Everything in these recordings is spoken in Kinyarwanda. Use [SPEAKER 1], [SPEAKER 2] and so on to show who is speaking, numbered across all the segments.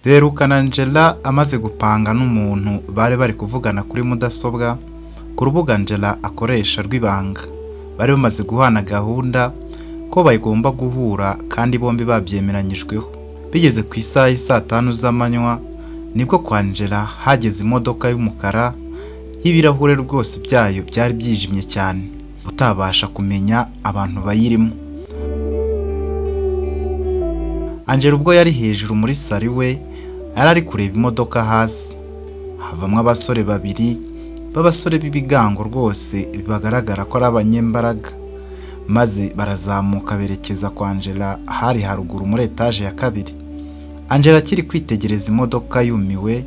[SPEAKER 1] Duherukana Angela amaze gupanga n'umuntu bari bari kuvugana kuri mudasobwa ku rubuga Angela akoresha rw'ibanga. Bari bamaze guhana gahunda ko bagomba guhura kandi bombi babyemeranyijweho. Bigeze ku isaha y'i saa tanu z'amanywa nibwo kwa Angela hageze imodoka y'umukara y'ibirahure rwose byayo byari byijimye cyane, utabasha kumenya abantu bayirimo. Angela ubwo yari hejuru muri salo iwe, yari ari kureba imodoka hasi, havamo abasore babiri b'abasore b'ibigango rwose bagaragara ko ari abanyembaraga, maze barazamuka berekeza kwa Angela hari haruguru muri etaje ya kabiri. Angela akiri kwitegereza imodoka yumiwe,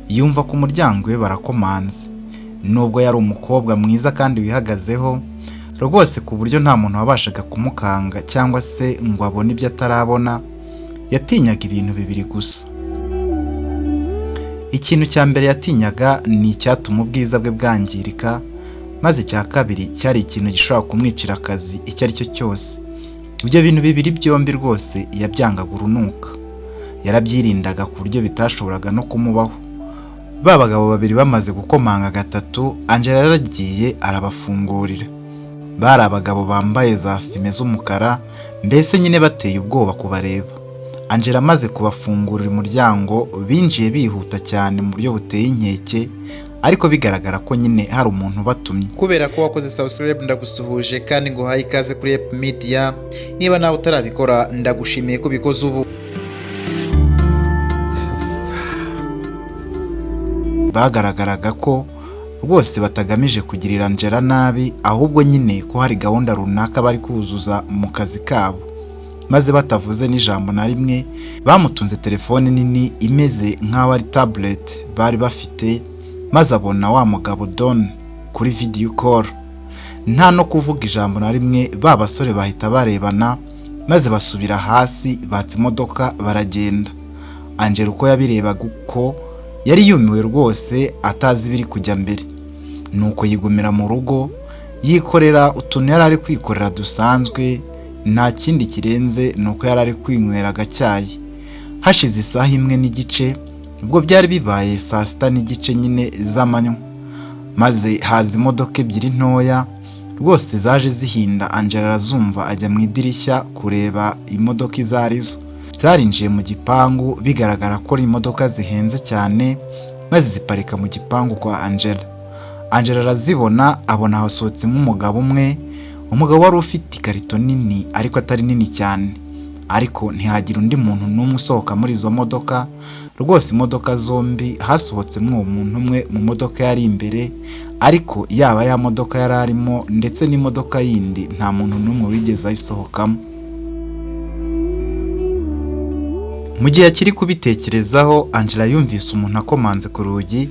[SPEAKER 1] yumva ku muryango iwe barakomanze. Nubwo yari umukobwa mwiza kandi wihagazeho, rwose ku buryo nta muntu wabashaga kumukanga cyangwa se ngo abone ibyo atarabona, yatinyaga ibintu bibiri gusa. Ikintu cya mbere yatinyaga ni icyatuma ubwiza bwe bwangirika, maze icya kabiri cyari ikintu gishobora kumwicira akazi icyo ari cyo cyose. Ibyo bintu bibiri byombi rwose yabyangaga urunuka. Yarabyirindaga ku buryo bitashoboraga no kumubaho. Ba bagabo babiri bamaze gukomanga gatatu, Angela yaragiye arabafungurira. Bari abagabo bambaye za fime z'umukara, mbese nyine bateye ubwoba kubareba. Angela amaze kubafungurira umuryango, binjiye bihuta cyane mu buryo buteye inkeke, ariko bigaragara ko nyine hari umuntu ubatumye.
[SPEAKER 2] Kubera ko wakoze subscribe, ndagusuhuje kandi nguhaye ikaze kuri Ep Media. Niba nawe utarabikora, ndagushimiye ko ubikoze ubu.
[SPEAKER 1] Bagaragaraga ko rwose batagamije kugirira Angela nabi, ahubwo nyine ko hari gahunda runaka bari kuzuza mu kazi kabo. Maze batavuze n'ijambo na rimwe, bamutunze telefone nini imeze nk'aho ari tablet bari bafite, maze abona wa mugabo Don kuri video call. Nta no kuvuga ijambo na rimwe, ba basore bahita barebana, maze basubira hasi batsa imodoka baragenda. Angela uko yabirebaga uko yari yumiwe rwose atazi ibiri kujya mbere. Nuko yigumira mu rugo, yikorera utuntu yari ari kwikorera dusanzwe, nta kindi kirenze nuko yari ari kwinywera agacyayi. Hashize isaha imwe n'igice, ubwo byari bibaye saa sita n'igice nyine z'amanywa, maze haza imodoka ebyiri ntoya rwose zaje zihinda. Angela arazumva ajya mu idirishya kureba imodoka izo arizo. Zarinjiye mu gipangu bigaragara ko ari imodoka zihenze cyane, maze ziparika mu gipangu kwa Angela. Angela arazibona, abona hasohotsemo umugabo umwe, umugabo wari ufite ikarito nini ariko atari nini cyane, ariko ntihagira undi muntu n'umwe usohoka muri izo modoka. Rwose imodoka zombi hasohotsemo uwo muntu umwe mu modoka yari imbere, ariko yaba ya modoka yari arimo ndetse n'imodoka yindi nta muntu n'umwe wigeze ayisohokamo. Mu gihe akiri kubitekerezaho, Angela yumvise umuntu akomanze ku rugi,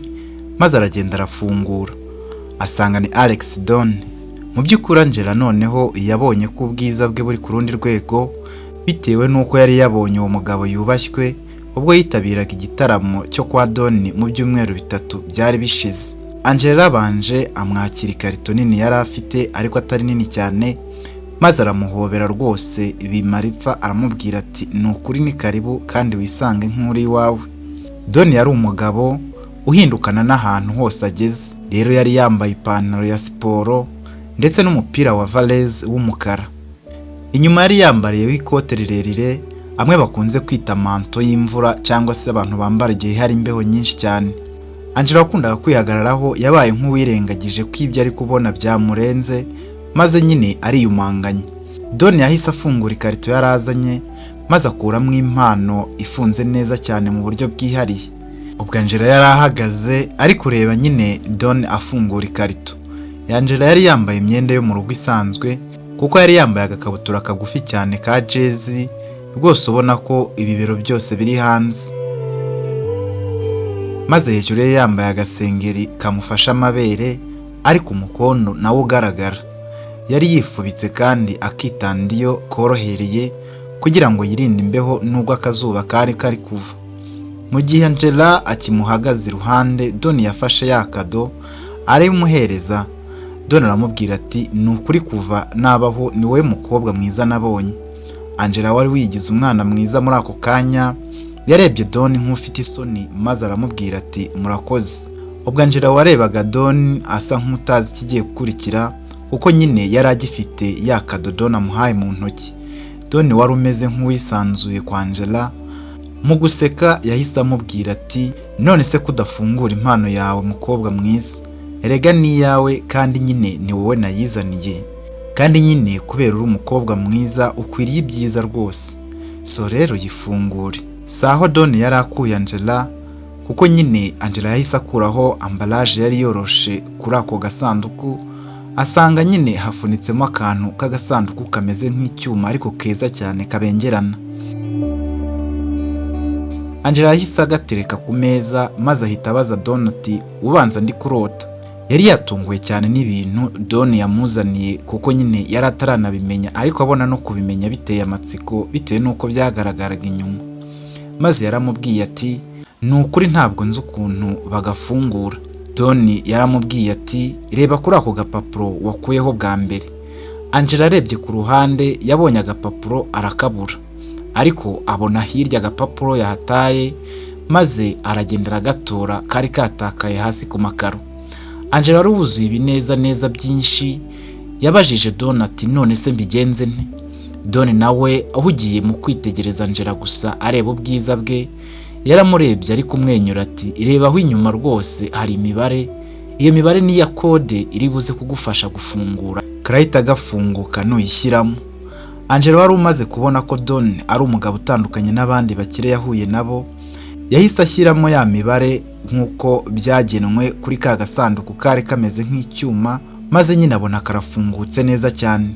[SPEAKER 1] maze aragenda arafungura, asanga ni Alex Don. Mu by'ukuri Angela noneho yabonye ko ubwiza bwe buri ku rundi rwego, bitewe n'uko yari yabonye uwo mugabo yubashywe ubwo yitabiraga igitaramo cyo kwa Don mu byumweru 3 byari bishize. Angela yarabanje amwakira ikarito nini yari afite ariko atari nini cyane, maze aramuhobera rwose bimara ipfa, aramubwira ati ni ukuri ni karibu kandi wisange nk'uri iwawe. Don yari umugabo uhindukana n'ahantu hose ageze, rero yari yambaye ipantaro ya siporo ndetse n'umupira wa vareze w'umukara. Inyuma yari yambariyeho ikote rirerire, amwe bakunze kwita manto y'imvura cyangwa se abantu bambara igihe hari imbeho nyinshi cyane. Angela wakundaga kwihagararaho yabaye nk'uwirengagije ko ibyo ari kubona byamurenze, maze nyine ariyumanganya. Don yahise afungura ikarito yari azanye, maze akuramo impano ifunze neza cyane mu buryo bwihariye. Ubwo Angela yari ahagaze ari kureba nyine Don afungura ikarito. Angela yari yambaye imyenda yo mu rugo isanzwe, kuko yari yambaye agakabutura kagufi cyane ka jezi, rwose ubona ko ibibero byose biri hanze. Maze hejuru ye yambaye agasengeri kamufashe amabere, ariko umukondo nawo ugaragara. Yari yifubitse kandi akitandiyo korohereye kugira ngo yirinde imbeho nubwo akazuba kari kari kuva. Mu gihe Angela akimuhagaze iruhande, Don yafashe ya kado arayimuhereza. Don aramubwira ati ni ukuri kuva nabaho ni wowe mukobwa mwiza nabonye. Angela wari wigize umwana mwiza muri ako kanya Yarebye Don nk'ufite isoni maze aramubwira ati murakoze. Ubwo Angela warebaga Don asa nk'utazi ikigiye gukurikira, kuko nyine yari agifite ya kado Don amuhaye mu ntoki. Don wari umeze nk'uwisanzuye kwa Angela, mu guseka yahise amubwira ati none se kudafungura impano yawe mukobwa mwiza? Erega ni iyawe kandi nyine ni wowe nayizaniye, kandi nyine kubera uri umukobwa mwiza ukwiriye ibyiza rwose, so rero yifungure. Si aho Don yari akuye Angela, kuko nyine Angela yahise akuraho ambalaje yari yoroshe kuri ako gasanduku, asanga nyine hafunitsemo akantu k'agasanduku kameze nk'icyuma ariko keza cyane kabengerana. Angela yahise agatereka ku meza maze ahita abaza Don ati ubanza ndi kurota. Yari yatunguwe cyane n'ibintu Don yamuzaniye, kuko nyine yari ataranabimenya, ariko abona no kubimenya biteye amatsiko bitewe n'uko byagaragaraga inyuma. Maze yaramubwiye ati ni ukuri ntabwo nzi ukuntu bagafungura. Don yaramubwiye ati reba kuri ako gapapuro wakuyeho bwa mbere. Angela arebye ku ruhande yabonye agapapuro arakabura, ariko abona hirya agapapuro yahataye, maze aragenda aragatora kari katakaye hasi ku makaro. Angela wari wuzuye ibineza neza byinshi yabajije Don ati none se mbigenze nte? Don nawe ahugiye mu kwitegereza Angela gusa areba ubwiza bwe, yaramurebye ari kumwenyura ati reba aho inyuma rwose hari imibare, iyo mibare ni iya kode iri buze kugufasha gufungura, karahita gafunguka nuyishyiramo. Angela wari umaze kubona ko Don ari umugabo utandukanye n'abandi bakire yahuye nabo, yahise ashyiramo ya mibare nk'uko byagenwe kuri ka gasanduku kari kameze nk'icyuma, maze nyine abona karafungutse neza cyane.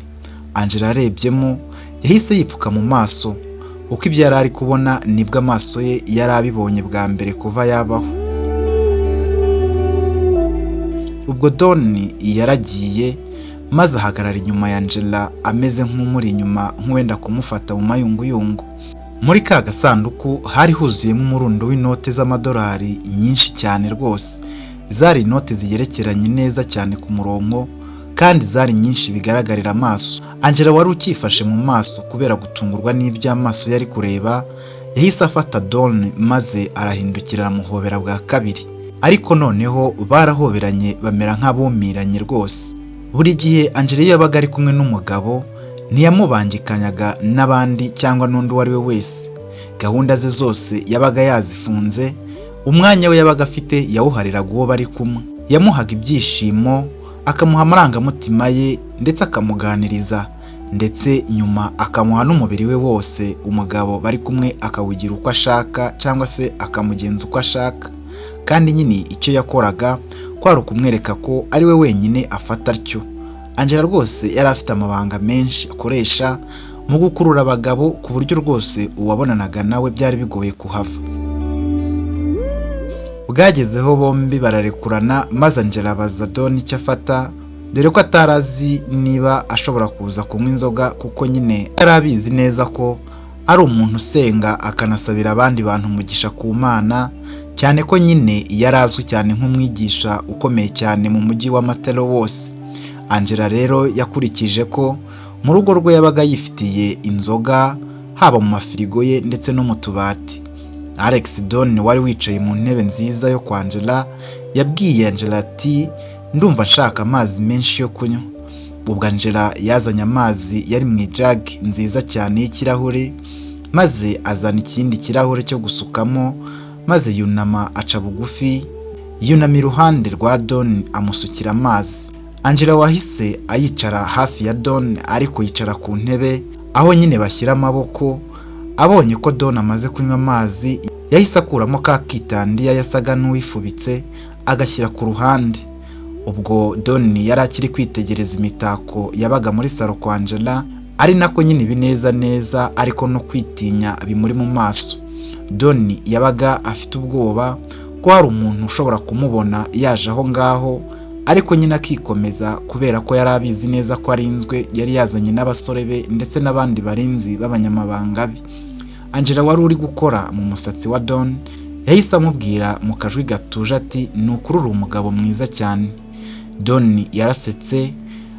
[SPEAKER 1] Angela arebyemo yahise yipfuka mu maso, kuko ibyo yari ari kubona nibwo amaso ye yari abibonye bwa mbere kuva yabaho. Ubwo Don yaragiye maze ahagarara inyuma ya Angela ameze nk'umuri inyuma nk'uwenda kumufata mu mayunguyungu. Muri ka gasanduku hari huzuyemo umurundo w'inote z'amadolari nyinshi cyane rwose. Zari inote zigerekeranye neza cyane ku murongo, kandi zari nyinshi bigaragarira amaso. Angela wari ukifashe mu maso kubera gutungurwa n'ibyo amaso yari kureba, yahise afata Don maze arahindukira aramuhobera bwa kabiri. Ariko noneho barahoberanye bamera nk'abumiranye rwose. Buri gihe Angela iyo yabaga ari kumwe n'umugabo ntiyamubangikanyaga n'abandi cyangwa n'undi uwo ari we wese. Gahunda ze zose yabaga yazifunze, umwanya we yabaga afite yawuhariraga uwo bari kumwe. Yamuhaga ibyishimo, akamuha amarangamutima ye ndetse akamuganiriza, ndetse nyuma akamuha n'umubiri we wose, umugabo bari kumwe akawugira uko ashaka cyangwa se akamugenza uko ashaka. Kandi nyine icyo yakoraga kwari ukumwereka ko ari we wenyine afata atyo. Angela rwose yari afite amabanga menshi akoresha mu gukurura abagabo, ku buryo rwose uwabonanaga nawe byari bigoye kuhava. Bwagezeho bombi bararekurana, maze Angela abaza Don icyo afata, dore ko atari azi niba ashobora kuza kunywa inzoga, kuko nyine yari abizi neza ko ari umuntu usenga akanasabira abandi bantu umugisha ku Mana, cyane ko nyine yari azwi cyane nk'umwigisha ukomeye cyane mu mujyi wa Matero wose. Angela rero yakurikije ko mu rugo rwe yabaga yifitiye inzoga, haba mu mafirigo ye ndetse no mu tubati. Alex Don wari wicaye mu ntebe nziza yo kwa Angela yabwiye Angela ati ndumva nshaka amazi menshi yo kunywa. Ubwo Angela yazanye amazi yari mu ijagi nziza cyane y'ikirahure, maze azana ikindi kirahure cyo gusukamo, maze yunama aca bugufi, yunama iruhande rwa Don amusukira amazi. Angela wahise ayicara hafi ya Don, ariko yicara ku ntebe aho nyine bashyira amaboko. Abonye ko Don amaze kunywa amazi, yahise akuramo ka kitandiya yasaga n'uwifubitse agashyira ku ruhande. Ubwo Don yari akiri kwitegereza imitako yabaga muri salo kwa Angela, ari nako nyine ibineza neza ariko no kwitinya bimuri mu maso. Don yabaga afite ubwoba ko hari umuntu ushobora kumubona yaje aho ngaho, ariko nyine akikomeza kubera ko yari abizi neza ko arinzwe, yari yazanye n'abasore be ndetse n'abandi barinzi b'abanyamabanga be. Angela wari uri gukora mu musatsi wa Don yahise amubwira mu kajwi gatuje ati ni ukuri uri umugabo mwiza cyane. Don yarasetse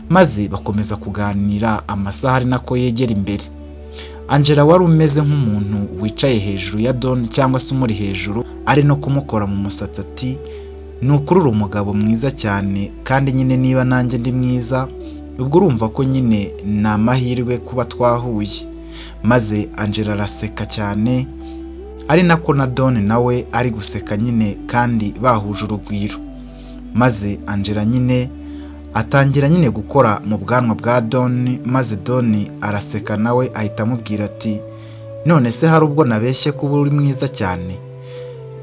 [SPEAKER 1] maze bakomeza kuganira amasaha ari nako yegera imbere. Angela wari umeze nk'umuntu wicaye hejuru ya Don cyangwa se umuri hejuru, ari no kumukora mu musatsi ati: "Ni ukuri uri umugabo mwiza cyane, kandi nyine niba nanjye ndi mwiza, ubwo urumva ko nyine ni amahirwe kuba twahuye." Maze Angela araseka cyane, ari nako na Don nawe ari guseka nyine kandi bahuje urugwiro. Maze Angela nyine atangira nyine gukora mu bwanwa bwa Don, maze Don araseka nawe ahita amubwira ati: "None se hari ubwo nabeshye kuba uri mwiza cyane?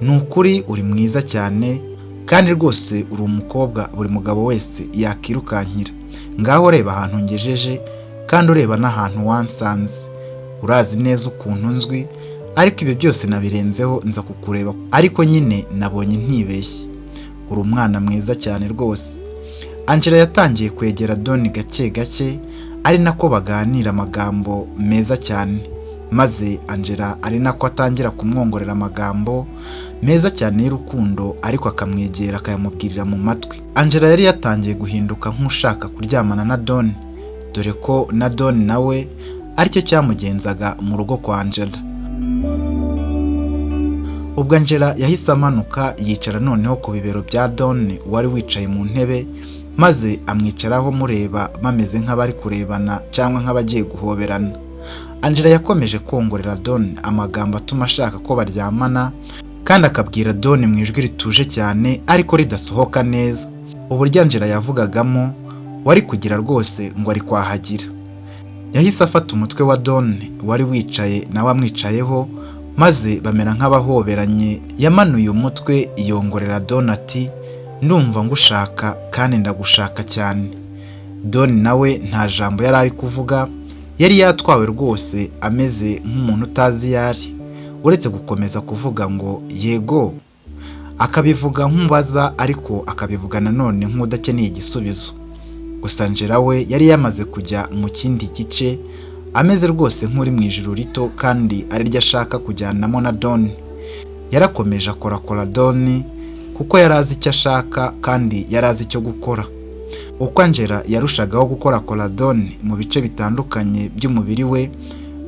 [SPEAKER 1] Ni ukuri uri mwiza cyane, kandi rwose uri umukobwa buri mugabo wese yakirukankira. Ngaho reba ahantu ngejeje, kandi ureba n'ahantu wansanze. Urazi neza ukuntu nzwi, ariko ibyo byose nabirenzeho nza kukureba, ariko nyine nabonye ntibeshye. Uri umwana mwiza cyane rwose." Angela yatangiye kwegera Don gake gake, ari nako baganira amagambo meza cyane. Maze Angela ari nako atangira kumwongorera amagambo meza cyane y'urukundo, ariko akamwegera akayamubwirira mu matwi. Angela yari yatangiye guhinduka nk'ushaka kuryamana na Don, dore ko na Don nawe aricyo cyamugenzaga mu rugo kwa Angela. Ubwo Angela yahise amanuka yicara noneho ku bibero bya Don wari wicaye mu ntebe, maze amwicaraho mureba bameze nk'abari kurebana cyangwa nk'abagiye guhoberana. Angela yakomeje kongorera Don amagambo atuma ashaka ko baryamana, kandi akabwira Don mu ijwi rituje cyane ariko ridasohoka neza. Uburyo Angela yavugagamo wari kugira rwose ngo ari kwahagira. Yahise afata umutwe wa Don wari wicaye nawe amwicayeho, maze bamera nk'abahoberanye. Yamanuye umutwe yongorera Don ati: "Ndumva ngushaka kandi ndagushaka cyane." Don nawe nta jambo yari ari kuvuga, yari yatwawe rwose ameze nk'umuntu utazi iyo ari, uretse gukomeza kuvuga ngo yego, akabivuga nk'umubaza ariko akabivuga nanone nk'udakeneye igisubizo. Gusa Angela we yari yamaze kujya mu kindi gice, ameze rwose nk'uri mu ijuru rito kandi ariryo ashaka kujyanamo na Don. Yarakomeje akorakora Don kuko yari azi icyo ashaka kandi yari azi icyo gukora. Uko Angela yarushagaho gukorakora Don mu bice bitandukanye by'umubiri we,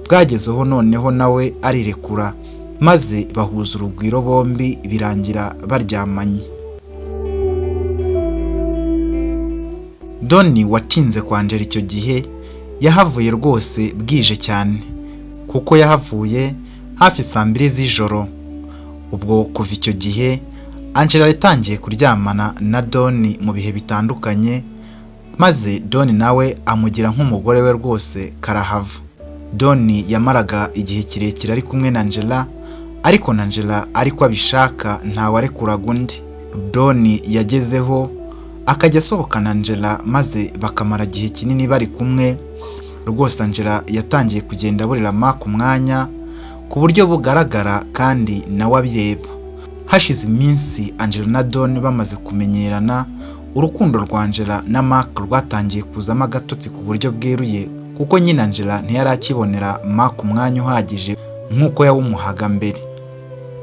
[SPEAKER 1] bwagezeho noneho nawe arirekura, maze bahuza urugwiro bombi birangira baryamanye. Don watinze kwa Angela icyo gihe yahavuye rwose bwije cyane, kuko yahavuye hafi saa 2 z'ijoro. Ubwo kuva icyo gihe Angela yatangiye kuryamana na Don mu bihe bitandukanye, maze Don nawe amugira nk'umugore we rwose karahava. Don yamaraga igihe kirekire ari kumwe na Angela, ariko na Angela ariko abishaka ntawarekuraga undi. Don yagezeho akajya asohokana Angela maze bakamara igihe kinini bari kumwe. Rwose Angela yatangiye kugenda aburira Mark umwanya ku buryo bugaragara kandi nawe abireba. Hashize iminsi Angela na Don bamaze kumenyerana, urukundo rwa Angela na Mark rwatangiye kuzamo agatotsi ku buryo bweruye, kuko nyine Angela ntiyari akibonera Mark umwanya uhagije nk'uko yawumuhaga mbere.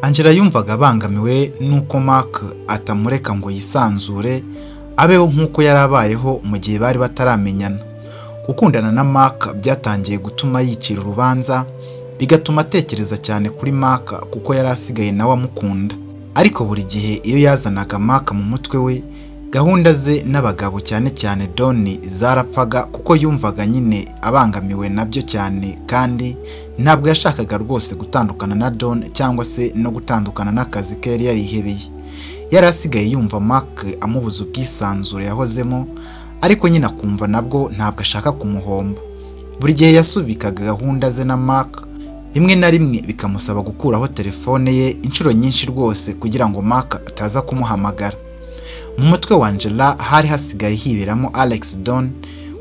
[SPEAKER 1] Angela yumvaga abangamiwe n'uko Mark atamureka ngo yisanzure abeho nk'uko yari abayeho mu gihe bari bataramenyana. Gukundana na Mark byatangiye gutuma yicira urubanza, bigatuma atekereza cyane kuri Mark kuko yari asigaye nawe amukunda. Ariko buri gihe iyo yazanaga Mark mu mutwe we, gahunda ze n'abagabo cyane cyane Don zarapfaga, kuko yumvaga nyine abangamiwe nabyo cyane, kandi ntabwo yashakaga rwose gutandukana na Don cyangwa se no gutandukana n'akazi ke yari yarihebeye. Yari asigaye yumva Mark amubuza ubwisanzure yahozemo, ariko nyine akumva nabwo ntabwo ashaka kumuhomba. Buri gihe yasubikaga gahunda ze na Mark, rimwe na rimwe bikamusaba gukuraho telefone ye inshuro nyinshi rwose kugira ngo Mark ataza kumuhamagara. Mu mutwe wa Angela hari hasigaye hiberamo Alex Don,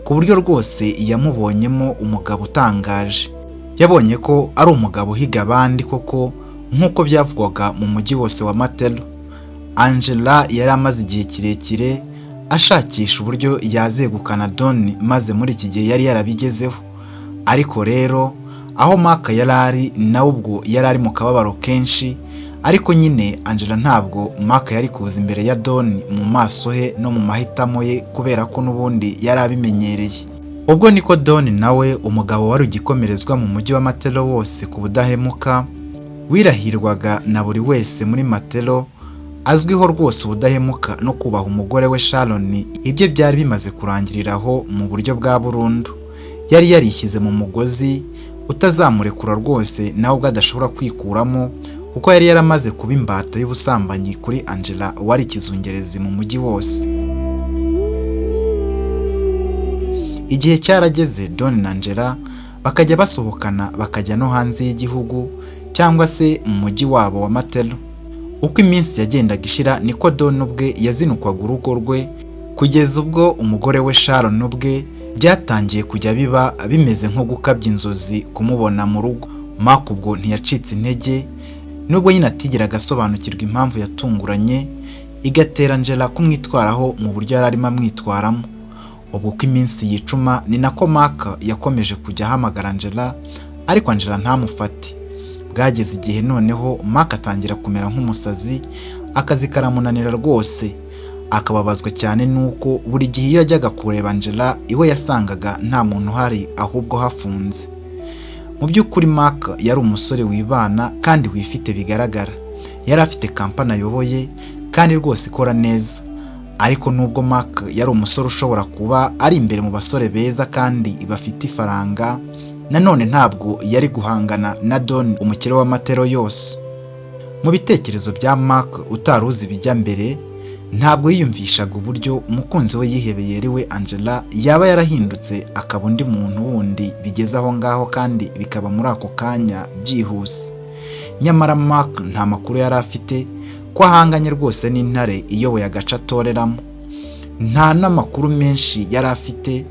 [SPEAKER 1] ku buryo rwose yamubonyemo umugabo utangaje. Yabonye ko ari umugabo uhiga abandi koko nk'uko byavugwaga mu mujyi wose wa Matelo. Angela yari amaze igihe kirekire ashakisha uburyo yazegukana Don, maze muri iki gihe yari yarabigezeho. Ariko rero aho Mark yari ari nawe ubwo yari ari mu kababaro kenshi, ariko nyine Angela ntabwo Mark yari kuza imbere ya Don mu maso he no mu mahitamo ye, kubera ko n'ubundi yari abimenyereye. Ubwo niko Don nawe, umugabo wari ugikomerezwa mu mujyi wa Matelo wose ku budahemuka, wirahirwaga na buri wese muri Matelo, azwiho rwose ubudahemuka no kubaha umugore we Sharon, ibye byari bimaze kurangirira aho mu buryo bwa burundu. Yari yarishyize mu mugozi utazamurekura rwose, nawe ubwo adashobora kwikuramo, kuko yari yaramaze kuba imbata y'ubusambanyi kuri Angela wari ikizungerezi mu mujyi wose. Igihe cyarageze Don na Angela bakajya basohokana, bakajya no hanze y'igihugu cyangwa se mu mujyi wabo wa Matelo. Uko iminsi yagendaga ishira niko Don ubwe yazinukwaga urugo rwe, kugeza ubwo umugore we Sharon ubwe byatangiye kujya biba bimeze nko gukabya inzozi kumubona mu rugo. Mark ubwo ntiyacitse intege, nubwo nyine atigeraga asobanukirwa impamvu yatunguranye igatera Angela kumwitwaraho mu buryo yari arimo amwitwaramo. Ubwo uko iminsi yicuma ni nako Mark yakomeje kujya ahamagara Angela, ariko Angela ntamufate. Bwageze igihe noneho Mark atangira kumera nk'umusazi, akazi karamunanira rwose, akababazwa cyane nuko buri gihe iyo yajyaga kureba Angela iwe yasangaga nta muntu uhari ahubwo hafunze. Mu by'ukuri Mark yari umusore wibana kandi wifite bigaragara. Yari afite kampani ayoboye kandi rwose ikora neza. Ariko nubwo Mark yari umusore ushobora kuba ari imbere mu basore beza kandi bafite ifaranga, nanone ntabwo yari guhangana na Don umukire w'amatero yose. Mu bitekerezo bya Mark utari uzi ibijya mbere, ntabwo yiyumvishaga uburyo umukunzi we yihebeye ari we Angela yaba yarahindutse akaba undi muntu wundi bigeze aho ngaho kandi bikaba muri ako kanya byihuse. Nyamara Mark nta makuru yari afite ko ahanganye rwose n'intare iyoboye agace atoreramo. Nta n'amakuru menshi yari afite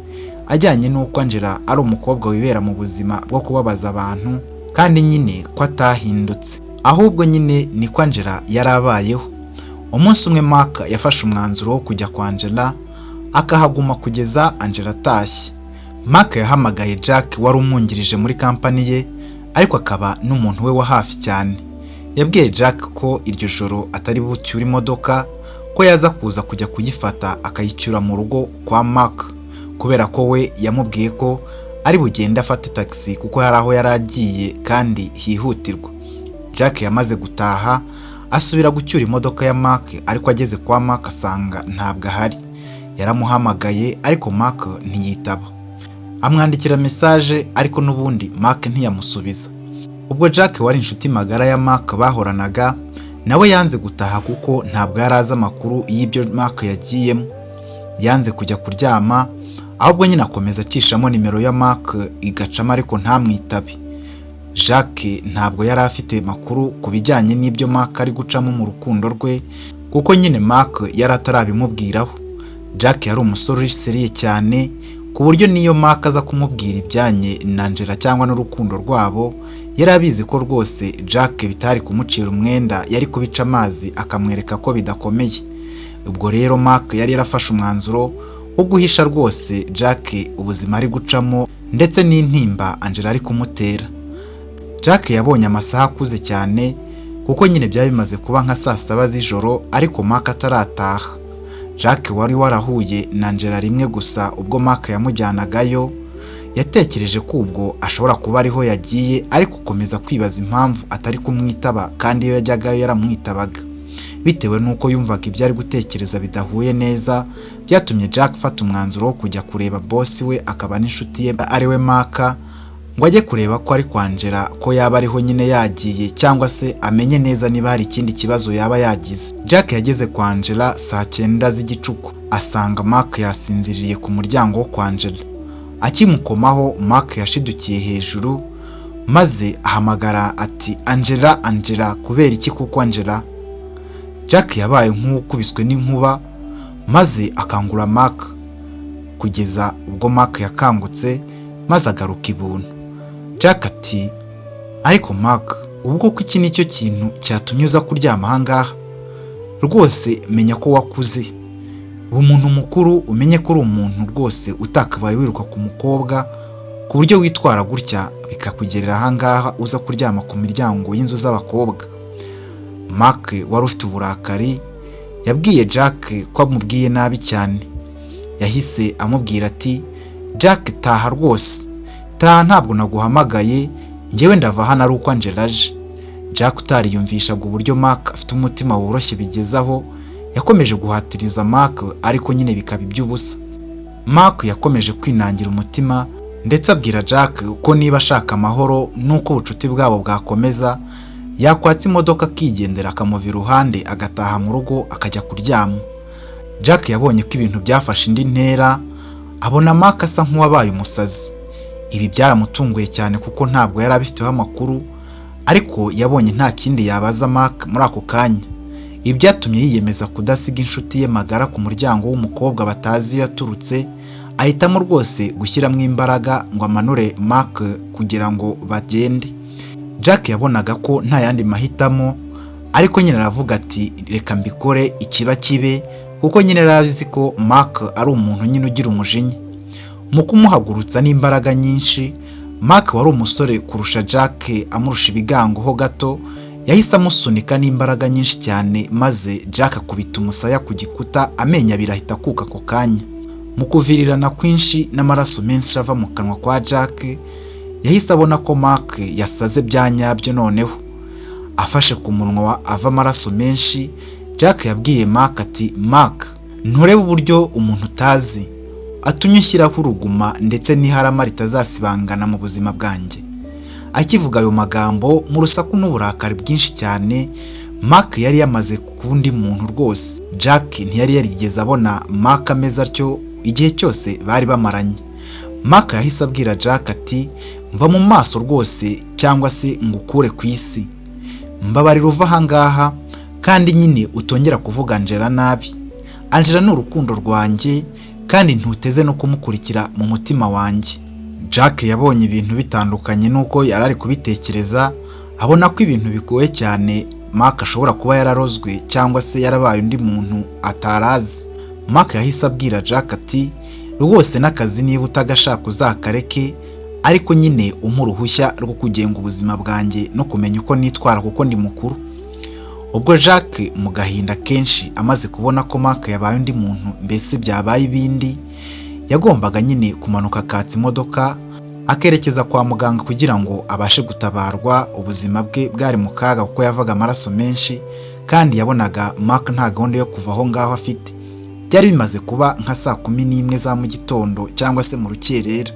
[SPEAKER 1] ajyanye n'uko Angela ari umukobwa wibera mu buzima bwo kubabaza abantu, kandi nyine ko atahindutse, ahubwo nyine niko Angela yari abayeho. Umunsi umwe Mark yafashe umwanzuro wo kujya kwa Angela akahaguma kugeza Angela atashye. Mark yahamagaye Jack wari umwungirije muri kampani ye, ariko akaba n'umuntu we wa hafi cyane. Yabwiye Jack ko iryo joro atari bucyure imodoka, ko yaza kuza kujya kuyifata akayicyura mu rugo kwa Mark, kubera ko we yamubwiye ko ari bugende afate taxi kuko hari aho yari agiye kandi hihutirwa. Jack yamaze gutaha asubira gucyura imodoka ya Mark, ariko ageze kwa Mark asanga ntabwo ahari. Yaramuhamagaye ariko Mark ntiyitaba. Amwandikira message ariko n'ubundi Mark ntiyamusubiza. Ubwo Jack wari inshuti magara ya Mark bahoranaga, nawe yanze gutaha kuko ntabwo yari azi amakuru y'ibyo Mark yagiyemo. Yanze kujya kuryama, ahubwo nyine akomeza acishamo nimero ya Mark igacamo ariko ntamwitabe. Jacques ntabwo yari afite amakuru ku bijyanye n'ibyo Mark ari gucamo mu rukundo rwe, kuko nyine Mark yari atarabimubwiraho. Jack yari umusore uri seriye cyane, ku buryo niyo Mark aza kumubwira ibijyanye na Angela cyangwa n'urukundo rwabo, yari abizi ko rwose Jack bitari kumucira umwenda, yari kubica amazi akamwereka ko bidakomeye. Ubwo rero Mark yari yarafashe umwanzuro wo guhisha rwose Jack ubuzima ari gucamo ndetse n'intimba Angela ari kumutera. Jack yabonye amasaha akuze cyane, kuko nyine byari bimaze kuba nka saa saba z'ijoro ariko Mark atarataha. Jack wari warahuye na Angela rimwe gusa ubwo Mark yamujyanagayo, yatekereje ko ubwo ashobora kuba ariho yagiye, ariko akomeza kwibaza impamvu atari kumwitaba kandi iyo yajyagayo yaramwitabaga. Bitewe n'uko yumvaga ibyo ari gutekereza bidahuye neza, byatumye Jack afata umwanzuro wo kujya kureba boss we akaba n'inshuti ye ari we Mark, ngo ajye kureba ko ari kwa Angela, ko yaba ariho nyine yagiye cyangwa se amenye neza niba hari ikindi kibazo yaba yagize. Jack yageze kwa Angela saa 9 z'igicuku, asanga Mark yasinziriye ku muryango wo kwa Angela. Akimukomaho Mark yashidukiye hejuru maze ahamagara ati Angela, Angela, kubera iki kuko Angela? Jack yabaye nk'ukubiswe n'inkuba maze akangura Mark, kugeza ubwo Mark yakangutse maze agaruka ibuntu. Jack ati ariko Mark, ubu koko iki nicyo kintu cyatumye uza kuryama aha ngaha? Rwose menya ko wakuze, uba umuntu mukuru, umenye ko uri umuntu rwose utakabaye wiruka ku mukobwa ku buryo witwara gutya bikakugerera aha ngaha uza kuryama ku miryango y'inzu z'abakobwa. Mark wari ufite uburakari yabwiye Jack ko amubwiye nabi cyane. Yahise amubwira ati Jack, taha rwose, taha, ntabwo naguhamagaye, njyewe ndava hano ari uko Angela aje." Jack utariyumvishaga uburyo Mark afite umutima woroshye bigezaho, yakomeje guhatiriza Mark, ariko nyine bikaba iby'ubusa. Mark yakomeje kwinangira umutima, ndetse abwira Jack ko niba ashaka amahoro n'uko ubucuti bwabo bwakomeza, yakwatsa imodoka akigendera, akamuva iruhande, agataha mu rugo akajya kuryama. Jack yabonye ko ibintu byafashe indi ntera, abona Mark asa nk'uwabaye umusazi. Ibi byaramutunguye cyane kuko ntabwo yari abifiteho amakuru, ariko yabonye nta kindi yabaza Mark muri ako kanya. Ibi byatumye yiyemeza kudasiga inshuti ye magara ku muryango w'umukobwa batazi iyo yaturutse, ahitamo rwose gushyiramo imbaraga ngo amanure Mark kugira ngo bagende. Jack yabonaga ko nta yandi mahitamo, ariko nyine aravuga ati: "Reka mbikore, ikiba kibe," kuko nyine yari azi ko Mark ari umuntu nyine ugira umujinya. Mu kumuhagurutsa n'imbaraga nyinshi, Mark wari umusore kurusha Jack, amurusha ibigango ho gato, yahise amusunika n'imbaraga nyinshi cyane, maze Jack akubita umusaya ku gikuta, amenyo abiri ahita akuka ako kanya. Mu kuvirirana kwinshi n'amaraso menshi ava mu kanwa kwa Jack, yahise abona ko Mark yasaze bya nyabyo. Noneho afashe ku munwa ava amaraso menshi, Jack yabwiye Mark ati: "Mark, nturebe uburyo umuntu utazi atumye ushyiraho uruguma ndetse n'iharama ritazasibangana mu buzima bwanjye." Akivuga ayo magambo mu rusaku n'uburakari bwinshi cyane, Mark yari yamaze kuba undi muntu rwose. Jack ntiyari yarigeze abona Mark ameze atyo igihe cyose bari bamaranye. Mark yahise abwira Jack ati: "Mva mu maso rwose, cyangwa se ngukure ku isi. Mbabarira uva ahangaha, kandi nyine utongera kuvuga Angela nabi. Angela ni urukundo rwanjye, kandi ntuteze no kumukurikira mu mutima wanjye." Jack yabonye ibintu bitandukanye n'uko yari ari kubitekereza, abona ko ibintu bigoye cyane, Mark ashobora kuba yararozwe cyangwa se yarabaye undi muntu atarazi. Mark yahise abwira Jack ati: "Rwose n'akazi niba utagashaka uzakareke, ariko nyine umpe uruhushya rwo kugenga ubuzima bwanjye no kumenya uko nitwara, kuko ndi mukuru." Ubwo Jack mu gahinda kenshi, amaze kubona ko Mark yabaye undi muntu, mbese byabaye ibindi, yagombaga nyine kumanuka akatsa imodoka akerekeza kwa muganga kugira ngo abashe gutabarwa. Ubuzima bwe bwari mu kaga kuko yavaga amaraso menshi, kandi yabonaga Mark nta gahunda yo kuva aho ngaho afite. Byari bimaze kuba nka 11:00 za mu gitondo cyangwa se mu rukerera.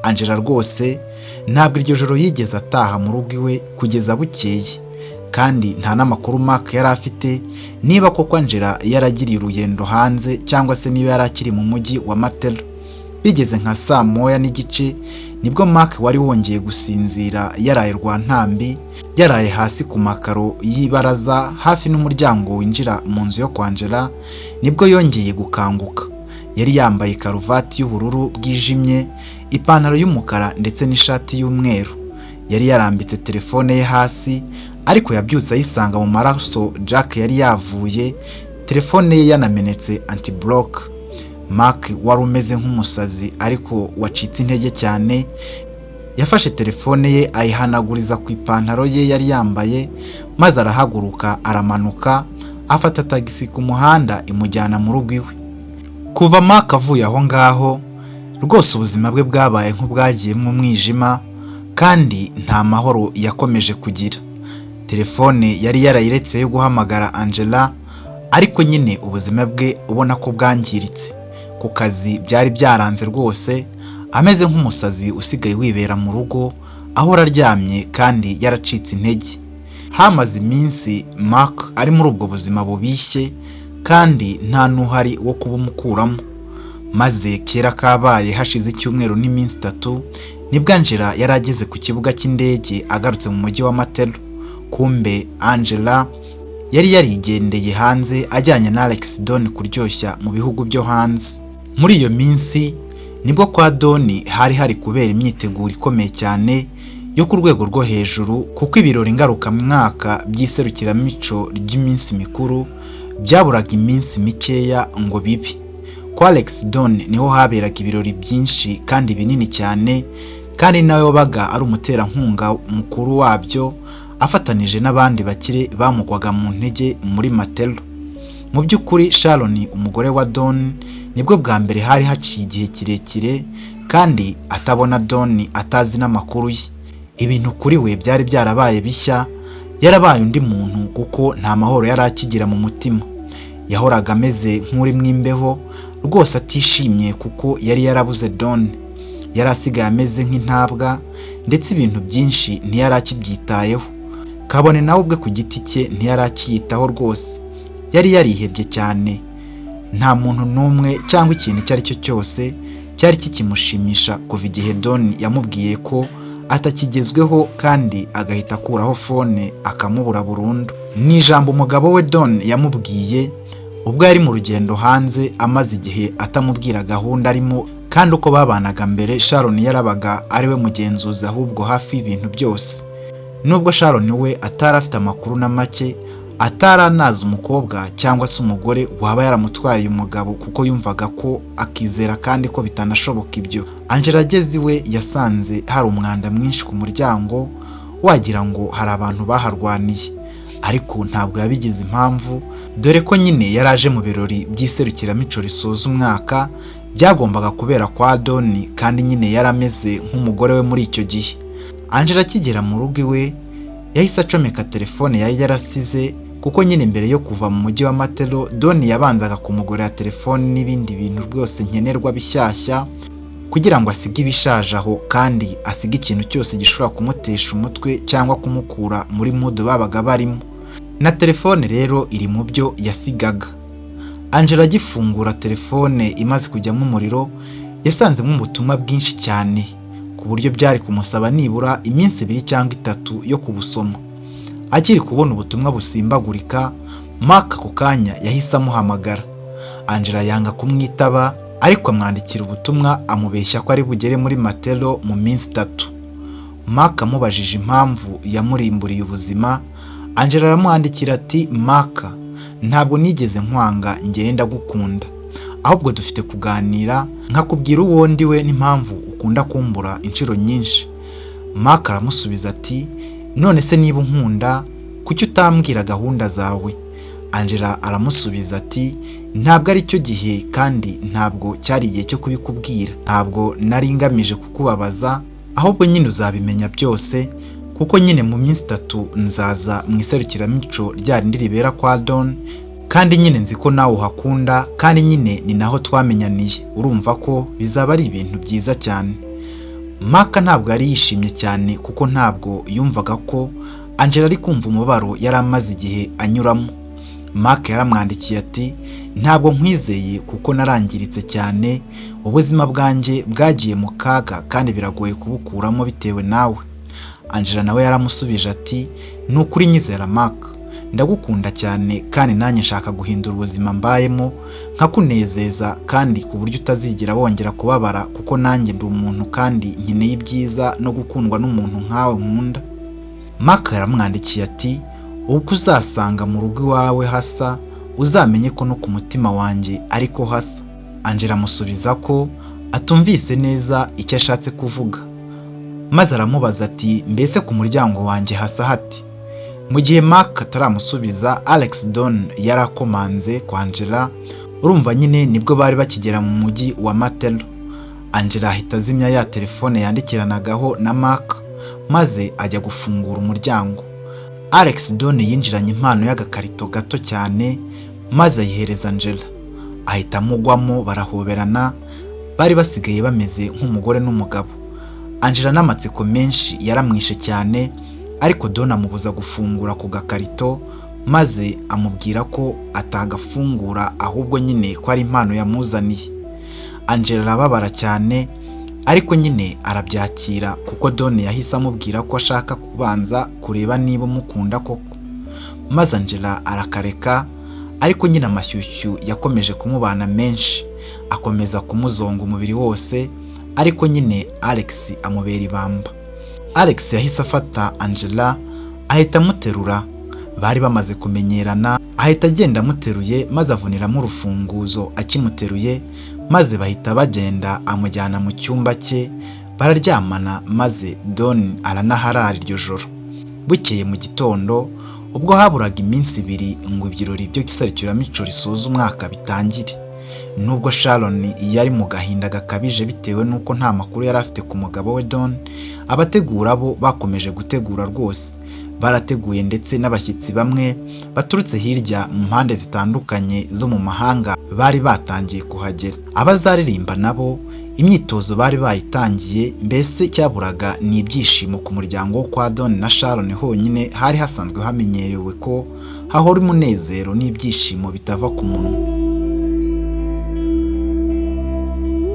[SPEAKER 1] Angela rwose ntabwo iryo joro yigeze ataha mu rugo iwe kugeza bukeye, kandi nta n'amakuru Mark yari afite niba koko Angela yaragiriye urugendo hanze cyangwa se niba yari akiri mu mujyi wa Matera. Bigeze nka 1:30 nibwo Mark wari wongeye gusinzira, yaraye rwantambi, yaraye hasi ku makaro y'ibaraza hafi n'umuryango winjira mu nzu yo kwa Angela, nibwo yongeye gukanguka. Yari yambaye karuvati y'ubururu bwijimye, ipantaro y'umukara ndetse n'ishati y'umweru. Yari yarambitse telefone ye hasi, ariko yabyutse ayisanga mu maraso Jack yari yavuye, telefone ye yanamenetse antiblock. Mark wari umeze nk'umusazi ariko wacitse intege cyane, yafashe telefone ye ayihanaguriza ku ipantaro ye yari yambaye, maze arahaguruka, aramanuka, afata tagisi ku muhanda imujyana mu rugo iwe. Kuva Mark avuye aho ngaho, rwose ubuzima bwe bwabaye nk'ubwagiyemo umwijima, kandi nta mahoro yakomeje kugira. Telefone yari yarayiretse yo guhamagara Angela, ariko nyine ubuzima bwe ubona ko bwangiritse. Ku kazi byari byaranze rwose, ameze nk'umusazi usigaye wibera mu rugo, ahora aryamye kandi yaracitse intege. Hamaze iminsi Mark ari muri ubwo buzima bubishye, kandi nta n'uhari wo kubumukuramo. Maze kera kabaye, hashize icyumweru n'iminsi 3, nibwo Angela yari ageze ku kibuga cy'indege agarutse mu mujyi wa Matero. Kumbe Angela yari yarigendeye hanze ajyanye na Alex Don kuryoshya mu bihugu byo hanze. Muri iyo minsi nibwo kwa Don hari hari kubera imyiteguro ikomeye cyane yo ku rwego rwo hejuru, kuko ibirori ngarukamwaka by'iserukiramuco ry'iminsi mikuru byaburaga iminsi mikeya ngo bibe. Kwa Alex Don niho haberaga ibirori byinshi kandi binini cyane, kandi nawe wabaga ari umuterankunga mukuru wabyo, afatanije n'abandi bakire bamugwaga mu ntege muri Matero. Mu by'ukuri Sharon, umugore wa Don, nibwo bwa mbere hari haciye igihe kirekire Kandi atabona Doni, atazi n'amakuru ye. Ibintu kuri we byari byarabaye bishya, yarabaye undi muntu kuko nta mahoro yari akigira mu mutima. Yahoraga ameze nk'uri mu imbeho rwose, atishimye kuko yari yarabuze Doni. Yari asigaye ameze nk'intabwa, ndetse ibintu byinshi ntiyari akibyitayeho. Kabone nawe ubwe ku giti cye ntiyari akiyitaho rwose. Yari yarihebye cyane. Nta muntu n'umwe cyangwa ikintu icyo ari cyo cyose cyari kikimushimisha kuva igihe Doni yamubwiye ko atakigezweho, kandi agahita akuraho phone akamubura burundu. Ni ijambo umugabo we Don yamubwiye ubwo yari mu rugendo hanze, amaze igihe atamubwira gahunda arimo. Kandi uko babanaga mbere, Sharon yarabaga ari we mugenzuzi ahubwo hafi y'ibintu byose. Nubwo Sharon we atari afite amakuru na make, atari anazi umukobwa cyangwa se umugore waba yaramutwariye umugabo, kuko yumvaga ko akizera kandi ko bitanashoboka ibyo. Angela ageze iwe yasanze hari umwanda mwinshi ku muryango, wagira ngo hari abantu baharwaniye, ariko ntabwo yabigize impamvu, dore ko nyine yari aje mu birori by'iserukiramico risoza umwaka byagombaga kubera kwa Doni, kandi nyine yari ameze nk'umugore we muri icyo gihe. Angela akigera mu rugo iwe yahise acomeka telefone yari yarasize, kuko nyine mbere yo kuva mu mujyi wa Matero, Doni yabanzaga kumugurira telefone n'ibindi bintu rwose nkenerwa bishyashya, kugira ngo asige ibishaje aho, kandi asige ikintu cyose gishobora kumutesha umutwe cyangwa kumukura muri mood babaga barimo. Na telefone rero iri mu byo yasigaga. Angela agifungura telefone imaze kujyamo umuriro, yasanzemo ubutumwa bwinshi cyane, ku buryo byari kumusaba nibura iminsi 2 cyangwa 3 yo kubusoma. Akiri kubona ubutumwa busimbagurika, Mark ako kanya yahise amuhamagara. Angela yanga kumwitaba, ariko amwandikira ubutumwa amubeshya ko ari bugere muri Matero mu minsi 3. Mark amubajije impamvu yamurimburiye ubuzima, Angela aramwandikira ati: "Mark, ntabwo nigeze nkwanga, njyewe ndagukunda, ahubwo dufite kuganira nkakubwira uwo ndi we n'impamvu ukunda kumbura inshuro nyinshi." Mark aramusubiza ati: "None se niba unkunda, kuki utambwira gahunda zawe?" Angela aramusubiza ati: "Ntabwo ari cyo gihe, kandi ntabwo cyari igihe cyo kubikubwira. Ntabwo nari ngamije kukubabaza, ahubwo nyine uzabimenya byose, kuko nyine mu minsi 3 nzaza mu iserukiramico rya rindi ribera kwa Don, kandi nyine nzi ko nawe uhakunda, kandi nyine ni naho twamenyaniye, urumva ko bizaba ari ibintu byiza cyane." Mark ntabwo yari yishimye cyane, kuko ntabwo yumvaga ko Angela ari kumva umubabaro yari amaze igihe anyuramo. Mark yaramwandikiye ati: "Ntabwo nkwizeye, kuko narangiritse cyane, ubuzima bwanjye bwagiye mu kaga kandi biragoye kubukuramo bitewe nawe." Angela nawe yaramusubije ati: "Ni ukuri nyizera Mark, ndagukunda cyane, kandi nanjye nshaka guhindura ubuzima mbayemo nkakunezeza, kandi ku buryo utazigera wongera kubabara, kuko nanjye ndi umuntu kandi nkeneye ibyiza no gukundwa n'umuntu nkawe nkunda." Mark yaramwandikiye ati: "Ubwo uzasanga mu rugo iwawe hasa, uzamenye ko no ku mutima wanjye ariko hasa." Angela amusubiza ko atumvise neza icyo ashatse kuvuga, maze aramubaza ati: "Mbese ku muryango wanjye hasa hati?" Mu gihe Mark ataramusubiza, Alex Don yarakomanze kwa Angela. Urumva nyine nibwo bari bakigera mu mujyi wa Matero. Angela ahita azimya ya telefone yandikiranagaho na Mark, maze ajya gufungura umuryango. Alex Don yinjiranye impano y'agakarito gato cyane, maze ayihereza Angela, ahita amugwamo, barahoberana. Bari basigaye bameze nk'umugore n'umugabo. Angela n'amatsiko menshi yaramwishe cyane, ariko Don amubuza gufungura ku gakarito, maze amubwira ko atagafungura, ahubwo nyine ko ari impano yamuzaniye. Angela arababara cyane, ariko nyine arabyakira, kuko Don yahise amubwira ko ashaka kubanza kureba niba umukunda koko, maze Angela arakareka. Ariko nyine amashyushyu yakomeje kumubana menshi, akomeza kumuzonga umubiri wose, ariko nyine Alex amubera ibamba. Alex yahise afata Angela ahita amuterura, bari bamaze kumenyerana, ahita agenda amuteruye, maze avuniramo urufunguzo akimuteruye, maze bahita bagenda, amujyana mu cyumba cye bararyamana, maze Don aranaharara iryo joro. Bukeye mu gitondo, ubwo haburaga iminsi 2 ngo ibirori byo iserukiramico risoza umwaka bitangire, Nubwo Sharon yari mu gahinda gakabije bitewe n'uko nta makuru yari afite ku mugabo we Don, abategura bo bakomeje gutegura rwose. Barateguye ndetse n'abashyitsi bamwe baturutse hirya mu mpande zitandukanye zo mu mahanga bari batangiye kuhagera. Abazaririmba nabo imyitozo bari bayitangiye, mbese cyaburaga ni ibyishimo ku muryango wo kwa Don na Sharon honyine hari hasanzwe hamenyerewe ko hahora umunezero n'ibyishimo bitava ku munwa.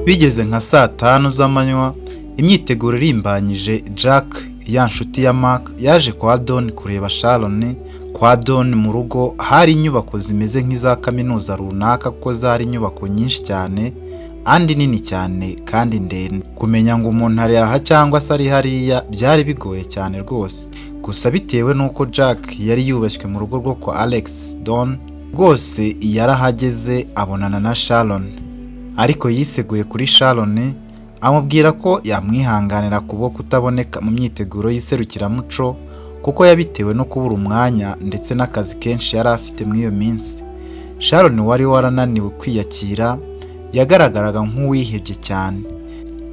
[SPEAKER 2] Bigeze nka saa 5 z'amanywa, imyiteguro irimbanyije, Jack ya nshuti ya Mark yaje kwa Don kureba Sharon. Kwa Don mu rugo hari inyubako zimeze nk'iza kaminuza runaka kuko zari inyubako nyinshi cyane andi nini cyane kandi ndende. Kumenya ngo umuntu ari aha cyangwa se ari hariya byari bigoye cyane rwose. Gusa bitewe n'uko Jack yari yubashywe mu rugo rwo kwa Alex, Don rwose yarahageze abonana na Sharon. Ariko yiseguye kuri Sharon amubwira ko yamwihanganira kubwo kutaboneka mu myiteguro y'iserukiramuco kuko yabitewe no kubura umwanya ndetse n'akazi kenshi yari afite muri iyo minsi. Sharon wari warananiwe kwiyakira yagaragaraga nk'uwihebye cyane,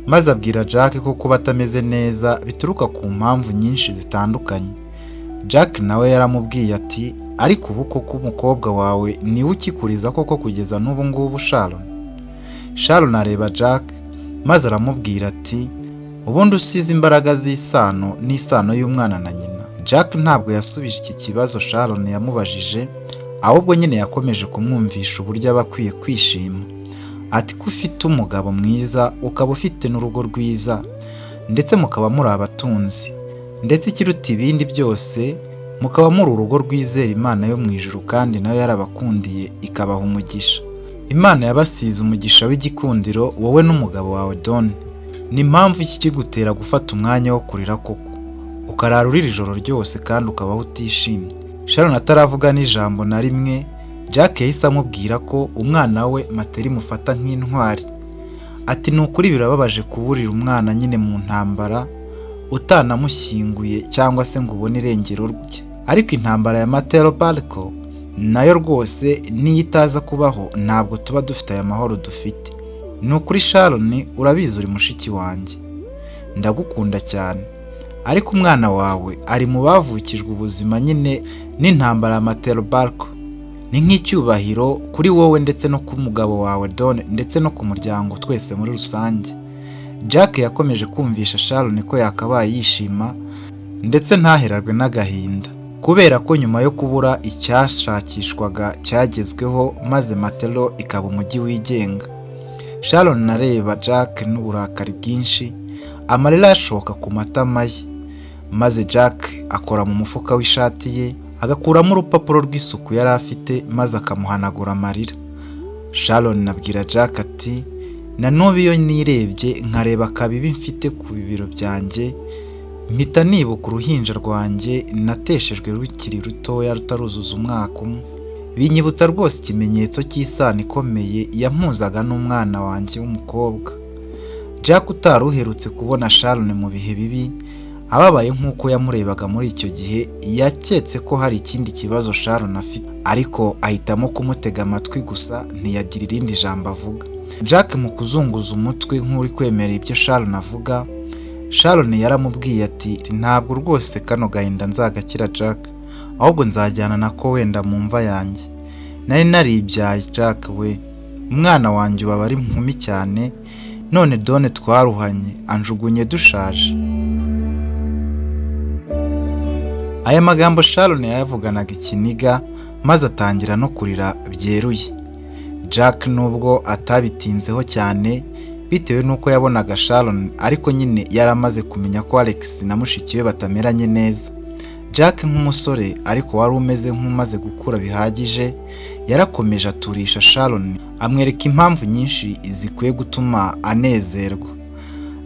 [SPEAKER 2] maze abwira Jack ko kuba atameze neza bituruka ku mpamvu nyinshi zitandukanye. Jack nawe yaramubwiye ati ariko ubu koko umukobwa wawe niwe ukikuriza koko kugeza n'ubu ngubu Sharon? Sharon areba Jack maze aramubwira ati ubundi usize imbaraga z'isano n'isano y'umwana na nyina. Jack ntabwo yasubije iki kibazo Sharon yamubajije, ahubwo nyine yakomeje kumwumvisha uburyo aba akwiye kwishima. Ati ko ufite umugabo mwiza ukaba ufite n'urugo rwiza ndetse mukaba muri abatunzi, ndetse ikiruta ibindi byose mukaba muri urugo rwizera Imana yo mu ijuru kandi nayo yarabakundiye ikabaha umugisha. Imana yabasize umugisha w'igikundiro wowe n'umugabo wawe Don. Ni impamvu iki kigutera gufata umwanya wo kurira koko, ukarara urira ijoro ryose kandi ukabaho utishimye. Sharon ataravuga n'ijambo na rimwe, Jack yahise amubwira ko umwana we Materi mufata nk'intwari. Ati ni ukuri birababaje kuburira umwana nyine mu ntambara utanamushyinguye cyangwa se ngo ubone irengero rye. Ariko intambara ya Matero Barco nayo rwose niyo itaza kubaho ntabwo tuba dufite aya mahoro dufite. Ni ukuri Sharon urabizi uri mushiki wanjye, ndagukunda cyane, ariko umwana wawe ari mu bavukijwe ubuzima nyine n'intambara ya Matero Barco. Ni nk'icyubahiro kuri wowe ndetse no ku mugabo wawe Don ndetse no ku muryango twese muri rusange. Jack yakomeje kumvisha Sharon ko yakabaye yishima ndetse ntaherarwe n'agahinda, kubera ko nyuma yo kubura icyashakishwaga cyagezweho maze Matero ikaba umujyi wigenga. Sharon areba Jack n'uburakari bwinshi, amarira yashoka ku matama ye, maze Jack akora mu mufuka w'ishati ye agakuramo urupapuro rw'isuku yari afite maze akamuhanagura amarira. Sharon abwira Jack ati na n'ubu iyo nirebye nkareba akabibi mfite ku bibero byanjye mpita nibuka uruhinja rwanjye nateshejwe rukiri rutoya rutaruzuza umwaka umwe. Binyibutsa rwose ikimenyetso cy'isano ikomeye yampuzaga n'umwana wanjye w'umukobwa. Jack utari uherutse kubona Sharon mu bihe bibi ababaye nk'uko yamurebaga muri icyo gihe, yaketse ko hari ikindi kibazo Sharon afite, ariko ahitamo kumutega amatwi gusa ntiyagira irindi jambo avuga. Jack mu kuzunguza umutwe nk'uri kwemera ibyo Sharon avuga, Sharon yaramubwiye ati ntabwo rwose kano gahinda nzagakira Jack, ahubwo nzajyana nako wenda mu mva yanjye. Nari naribyaye Jack we, umwana wanjye ubu aba ari inkumi cyane, none Don twaruhanye anjugunye dushaje. Aya magambo Sharon yayavuganaga ikiniga maze atangira no kurira byeruye. Jack nubwo atabitinzeho cyane bitewe n'uko yabonaga Sharon, ariko nyine yaramaze kumenya ko Alex na mushiki we batameranye neza. Jack nk'umusore ariko wari umeze nk'umaze gukura bihagije, yarakomeje aturisha Sharon amwereka impamvu nyinshi zikwiye gutuma anezerwa.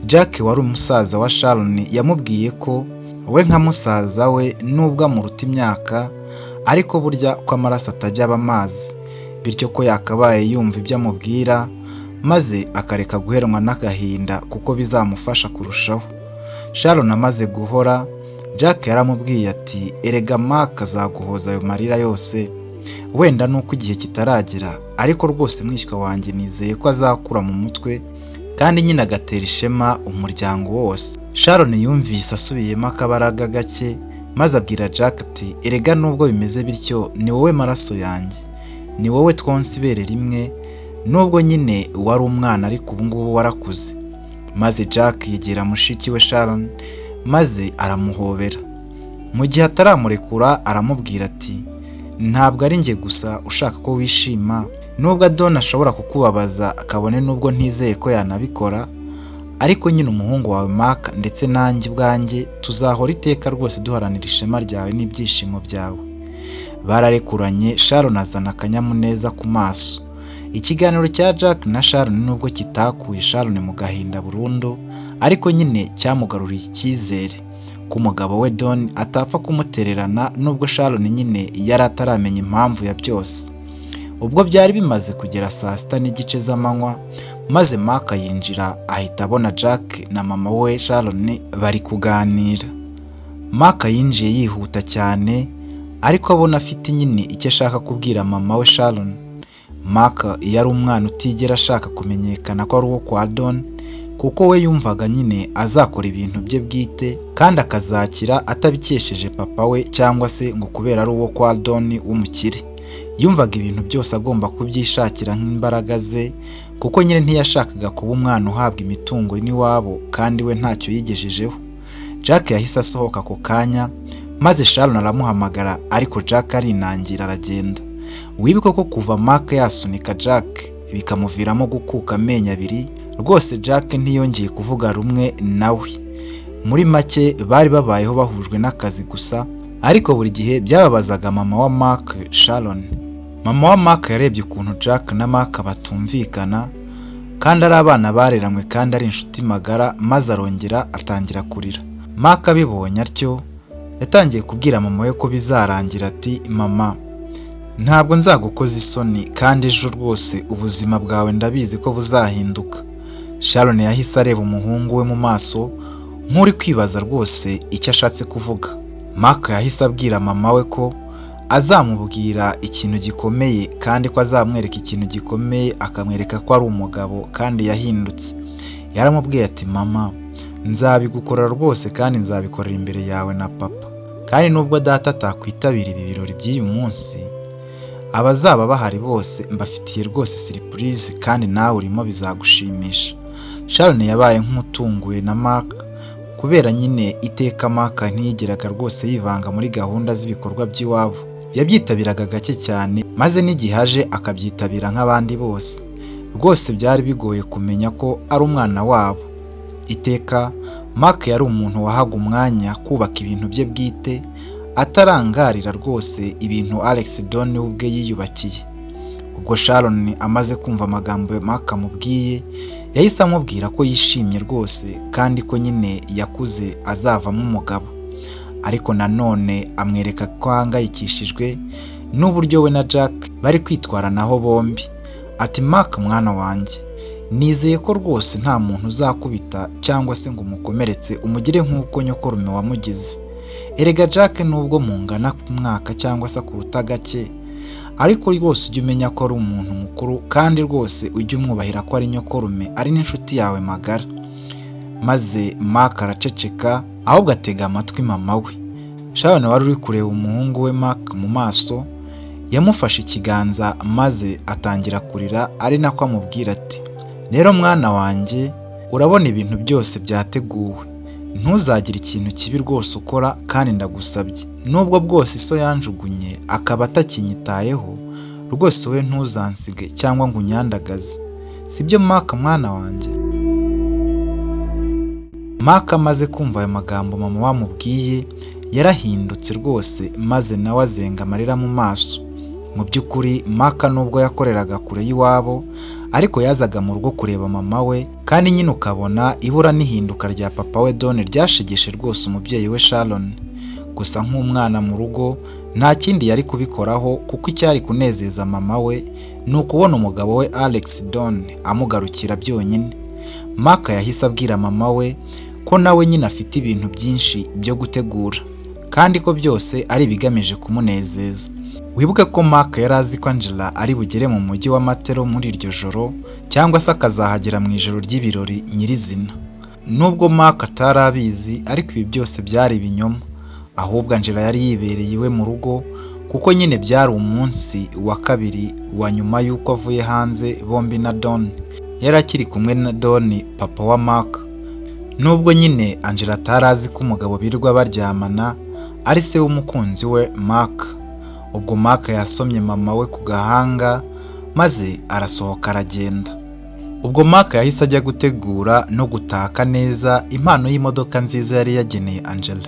[SPEAKER 2] Jack wari umusaza wa Sharon yamubwiye ko we nka musaza we nubwo amuruta imyaka ariko burya ko amaraso atajya aba amazi, bityo ko yakabaye yumva ibyo amubwira maze akareka guheranwa n'agahinda kuko bizamufasha kurushaho. Sharon amaze guhora, Jack yaramubwiye ati erega Mark azaguhoza ayo marira yose.
[SPEAKER 1] Wenda nuko igihe kitaragera, ariko rwose mwishywa wanjye nizeye ko azakura mu mutwe kandi nyine agatera ishema umuryango wose. Sharon yumvise asubiyemo akabaraga gake, maze abwira Jack ati erega nubwo bimeze bityo ni wowe maraso yanjye, ni wowe twonsa ibere rimwe, nubwo nyine wari umwana ariko ubu ngubu warakuze. Maze Jack yegera mushiki we Sharon maze aramuhobera. Mu gihe ataramurekura aramubwira ati ntabwo ari njye gusa ushaka ko wishima, nubwo Adon ashobora kukubabaza kabone nubwo ntizeye ko yanabikora, ariko nyine umuhungu wawe Mark ndetse nanjye ubwanjye tuzahora iteka rwose duharanira ishema ryawe n'ibyishimo byawe. Bararekuranye, Sharon azana akanyamuneza ku maso. Ikiganiro cya Jack na Sharon nubwo kitakuye Sharon mu gahinda burundu, ariko nyine cyamugaruriye icyizere ko umugabo we Don atapfa kumutererana, nubwo Sharon nyine yari ataramenya impamvu ya byose. Ubwo byari bimaze kugera saa 6:30 z'amanywa, maze Mark yinjira ahita abona Jack na mama we Sharon bari kuganira. Mark yinjiye yihuta cyane, ariko abona afite nyine icyo ashaka kubwira mama we Sharon. Mark yari umwana utigera ashaka kumenyekana ko ari uwo kwa Don, kuko we yumvaga nyine azakora ibintu bye bwite kandi akazakira atabikesheje papa we cyangwa se ngo kubera ari uwo kwa Don w'umukire. Yumvaga ibintu byose agomba kubyishakira nk'imbaraga ze, kuko nyine ntiyashakaga kuba umwana uhabwa imitungo n'iwabo kandi we ntacyo yigejejeho. Jack yahise asohoka ako kanya, maze Sharon aramuhamagara, ariko Jack arinangira aragenda. Wibuke ko kuva Mark yasunika Jack bikamuviramo gukuka amenyo abiri, rwose Jack ntiyongeye kuvuga rumwe nawe. Muri make bari babayeho bahujwe n'akazi gusa, ariko buri gihe byababazaga mama wa Mark, Sharon. Mama wa Mark yarebye ukuntu Jack na Mark batumvikana kandi ari abana bareranywe kandi ari inshuti magara, maze arongera atangira kurira. Mark abibonye atyo yatangiye kubwira mama we ko bizarangira, ati mama ntabwo nzagukoza isoni kandi ejo rwose ubuzima bwawe ndabizi ko buzahinduka. Sharon yahise areba umuhungu we mu maso nk'uri kwibaza rwose icyo ashatse kuvuga. Mark yahise abwira mama we ko azamubwira ikintu gikomeye kandi ko azamwereka ikintu gikomeye, akamwereka ko ari umugabo kandi yahindutse. Yaramubwiye ati mama nzabigukorera rwose kandi nzabikorera imbere yawe na papa, kandi nubwo data atakwitabira ibi birori by'uyu munsi, abazaba bahari bose mbafitiye rwose surprise kandi nawe urimo bizagushimisha. Sharon yabaye nk'utunguwe na Mark kubera nyine iteka Mark ntiyigeraga rwose yivanga muri gahunda z'ibikorwa by'iwabo. Yabyitabiraga gake cyane, maze n'igihe aje akabyitabira nk'abandi bose. Rwose byari bigoye kumenya ko ari umwana wabo. Iteka Mark yari umuntu wahaga umwanya kubaka ibintu bye bwite, atarangarira rwose ibintu Alex Don we ubwe yiyubakiye. Ubwo Sharon amaze kumva amagambo Mark amubwiye, yahise amubwira ko yishimye rwose kandi ko nyine yakuze azavamo umugabo. Ariko nanone amwereka ko ahangayikishijwe n'uburyo we na Jack bari kwitwaranaho bombi. Ati Mark mwana wanjye, nizeye ko rwose nta muntu uzakubita cyangwa se ngo umukomeretse umugire nk'uko nyokorume wamugize. Erega Jack nubwo mungana ku mwaka cyangwa se akuruta gake, ariko rwose ujye umenya ko ari umuntu mukuru kandi rwose ujye umwubahira ko ari nyokorume, ari n'inshuti yawe magara. Maze Mark araceceka, ahubwo atega amatwi mama we. Sharon wari uri kureba umuhungu we Mark mu maso, yamufashe ikiganza maze atangira kurira, ari nako amubwira ati rero mwana wanjye urabona ibintu byose byateguwe, ntuzagire ikintu kibi rwose ukora kandi ndagusabye, nubwo bwose iso yanjugunye akaba atakinyitayeho, rwose wowe ntuzansige cyangwa ngo unyandagaze, sibyo Mark mwana wanjye? Mark amaze kumva ayo magambo mama we amubwiye, yarahindutse rwose maze nawe azenga amarira mu maso. Mu by'ukuri Mark nubwo yakoreraga kure y'iwabo, ariko yazaga mu rugo kureba mama we, kandi nyine ukabona ibura n'ihinduka rya papa we Don ryashegeshe rwose umubyeyi we Sharon. Gusa nk'umwana mu rugo nta kindi yari kubikoraho, kuko icyari kunezeza mama we ni ukubona umugabo we Alex Don amugarukira byonyine. Mark yahise abwira mama we ko nawe nyine afite ibintu byinshi byo gutegura, kandi ko byose ari ibigamije kumunezeza.
[SPEAKER 2] Wibuke ko Mark yari azi ko Angela ari bugere mu mujyi wa Matero muri iryo joro, cyangwa se akazahagera mu ijoro ry'ibirori nyirizina. Nubwo Mark atari abizi, ariko ibi byose byari ibinyoma. Ahubwo Angela yari yibereye iwe mu rugo, kuko nyine byari umunsi wa kabiri wa nyuma y'uko avuye hanze bombi na Don. Yari akiri kumwe na Don, papa wa Mark. Nubwo nyine Angela atari azi ko umugabo birirwa baryamana ari se w'umukunzi we Mark. Ubwo Mark yasomye mama we ku gahanga maze arasohoka aragenda. Ubwo Mark yahise ajya gutegura no gutaka neza impano y'imodoka nziza yari yageneye Angela.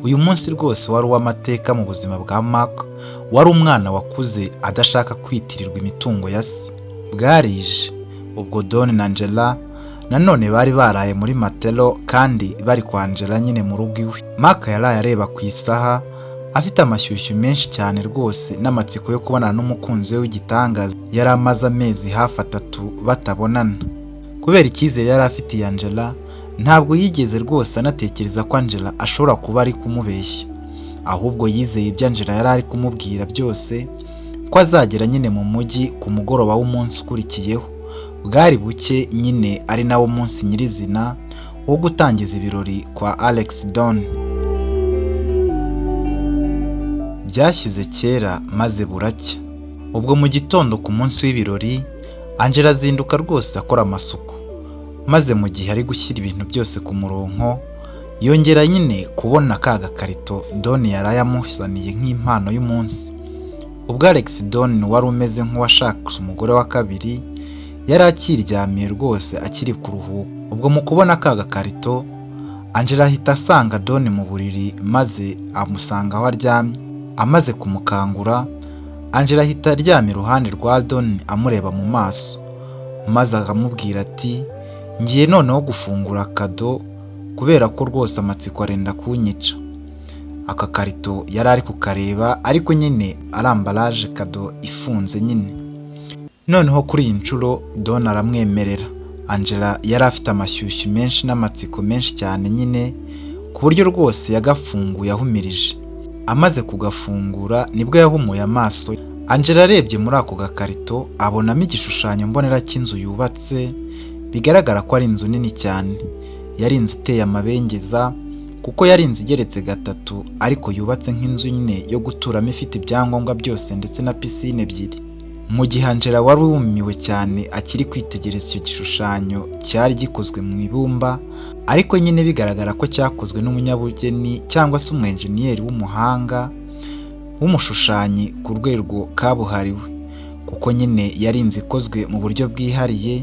[SPEAKER 2] Uyu munsi rwose wari uw'amateka mu buzima bwa Mark, wari umwana wakuze adashaka kwitirirwa imitungo ya se. Bwarije. Ubwo Don na Angela nanone bari baraye muri Matero kandi bari kwa Angela nyine mu rugo iwe. Mark yaraye areba ku isaha, afite amashyushyu menshi cyane rwose n'amatsiko yo kubonana n'umukunzi we w'igitangaza yari amaze amezi hafi 3 batabonana. Kubera icyizere yari afitiye Angela, ntabwo yigeze rwose anatekereza ko Angela ashobora kuba ari kumubeshya. Ahubwo yizeye ibyo Angela yari ari kumubwira byose, ko azagera nyine mu mujyi ku mugoroba w'umunsi ukurikiyeho. Bwari buke nyine ari nawo munsi nyirizina wo gutangiza ibirori kwa Alex Don. Byashyize kera maze buracya. Ubwo mu gitondo ku munsi w'ibirori, Angela azinduka rwose akora amasuku. Maze mu gihe ari gushyira ibintu byose ku murongo, yongera nyine kubona ka gakarito Don yari amuzaniye nk'impano y'umunsi. Ubwo Alex Don wari umeze nk'uwashaka umugore wa kabiri, yari akiryamiye rwose akiri kuruhuka. Ubwo mu kubona ka gakarito, Angela ahita asanga Don mu buriri maze amusanga aho aryamye. Amaze kumukangura, Angela ahita aryama iruhande rwa Don amureba mu maso, maze akamubwira ati ngiye noneho gufungura kado kubera ko rwose amatsiko arenda kunyica. Aka karito yari ari kukareba ariko nyine ari ambaraje kado ifunze nyine. Noneho kuri iyi nshuro Don aramwemerera. Angela yari afite amashyushyu menshi n'amatsiko menshi cyane nyine, ku buryo rwose yagafunguye ahumirije. Amaze kugafungura nibwo yahumuye amaso. Angela arebye muri ako gakarito abonamo igishushanyo mbonera cy'inzu yubatse, bigaragara ko ari inzu nini cyane. Yari inzu iteye amabengeza kuko yari inzu igeretse 3 ariko yubatse nk'inzu nyine yo guturamo ifite ibyangombwa byose ndetse na pisine 2. Mu gihe Angela wari wumiwe cyane akiri kwitegereza icyo gishushanyo cyari gikozwe mu ibumba, ariko nyine bigaragara ko cyakozwe n'umunyabugeni cyangwa se umwenjeniyeri w'umuhanga w'umushushanyi ku rwego kabuhariwe, kuko nyine yari inzu ikozwe mu buryo bwihariye.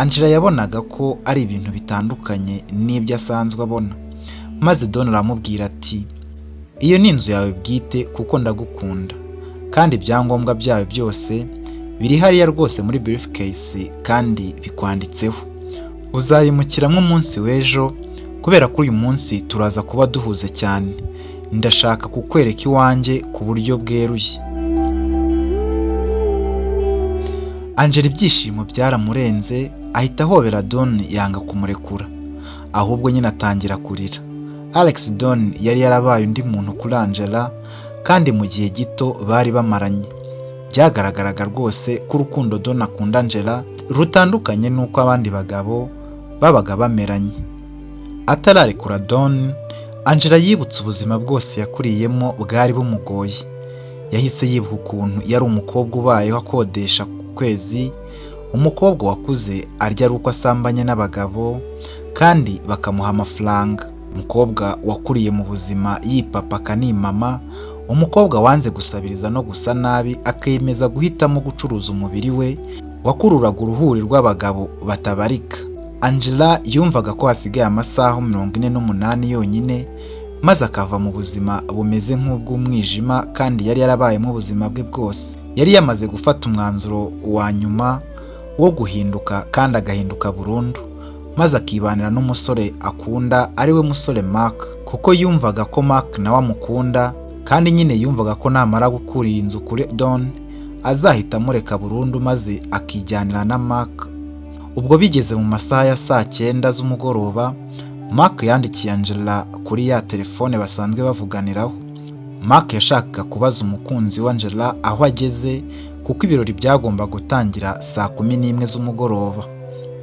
[SPEAKER 2] Angela yabonaga ko ari ibintu bitandukanye n'ibyo asanzwe abona. Maze Don aramubwira ati iyo ni inzu yawe bwite kuko ndagukunda, kandi ibyangombwa byayo byose biri hariya rwose muri briefcase kandi bikwanditseho. Uzayimukiramo umunsi w'ejo kubera ko uyu munsi turaza kuba duhuze cyane. Ndashaka kukwereka iwanjye ku buryo bweruye. Angela ibyishimo byaramurenze ahita ahobera Don yanga kumurekura, ahubwo nyine atangira kurira. Alex Don yari yarabaye undi muntu kuri Angela kandi mu gihe gito bari bamaranye. Byagaragaraga rwose ko urukundo Don akunda Angela rutandukanye n'uko abandi bagabo babaga bameranye. Atararekura Don, Angela yibutse ubuzima bwose yakuriyemo bwari bumugoye. Yahise yibuka ukuntu yari umukobwa ubayeho akodesha ku kwezi, umukobwa wakuze arya ari uko asambanye n'abagabo kandi bakamuha amafaranga. Umukobwa wakuriye mu buzima yipapa akanimama, umukobwa wanze gusabiriza no gusa nabi akemeza guhitamo gucuruza umubiri we, wakururaga uruhuri rw'abagabo batabarika. Angela yumvaga ko hasigaye amasaha 48 yonyine maze akava mu buzima bumeze nk'ubw'umwijima kandi yari yarabayemo ubuzima bwe bwose. Yari yamaze gufata umwanzuro wa nyuma wo guhinduka kandi agahinduka burundu, maze akibanira n'umusore akunda ariwe musore Mark, kuko yumvaga ko Mark nawe amukunda kandi nyine yumvaga ko namara gukura iyi nzu kuri Don azahita amureka burundu maze akijyanira na Mark. Ubwo bigeze mu masaha ya saa 9 z'umugoroba, Mark yandikiye Angela kuri ya telefone basanzwe bavuganiraho, Mark yashakaga kubaza umukunzi wa Angela aho ageze, kuko ibirori byagomba gutangira 11:00 z'umugoroba,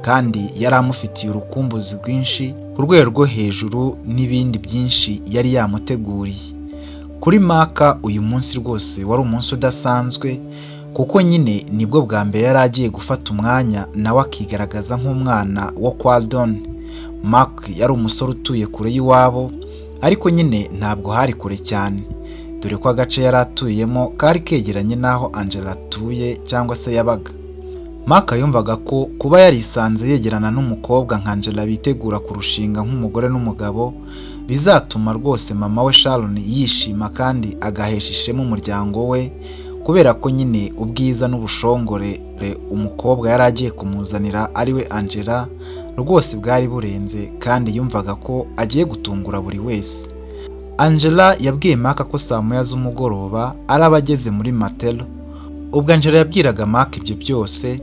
[SPEAKER 2] kandi yari amufitiye urukumbuzi rwinshi ku rwego rwo hejuru n'ibindi byinshi yari yamuteguriye. Kuri Mark uyu munsi rwose wari umunsi udasanzwe, kuko nyine nibwo bwa mbere yari agiye gufata umwanya nawe akigaragaza nk'umwana wo kwa Don. Mark yari umusore utuye kure y'iwabo, ariko nyine ntabwo hari kure cyane, dore ko agace yari atuyemo kari kegeranye n'aho Angela atuye cyangwa se yabaga. Mark yumvaga ko kuba yarisanze yegerana n'umukobwa nka Angela bitegura kurushinga nk'umugore n'umugabo, bizatuma rwose mama we Sharon yishima kandi agahesha ishema umuryango we, kubera ko nyine ubwiza n'ubushongore umukobwa yari agiye kumuzanira ari we Angela rwose bwari burenze, kandi yumvaga ko agiye gutungura buri wese. Angela yabwiye Mark ko 1:00 z'umugoroba araba ageze muri Matelo. Ubwo Angela yabwiraga Mark ibyo byose,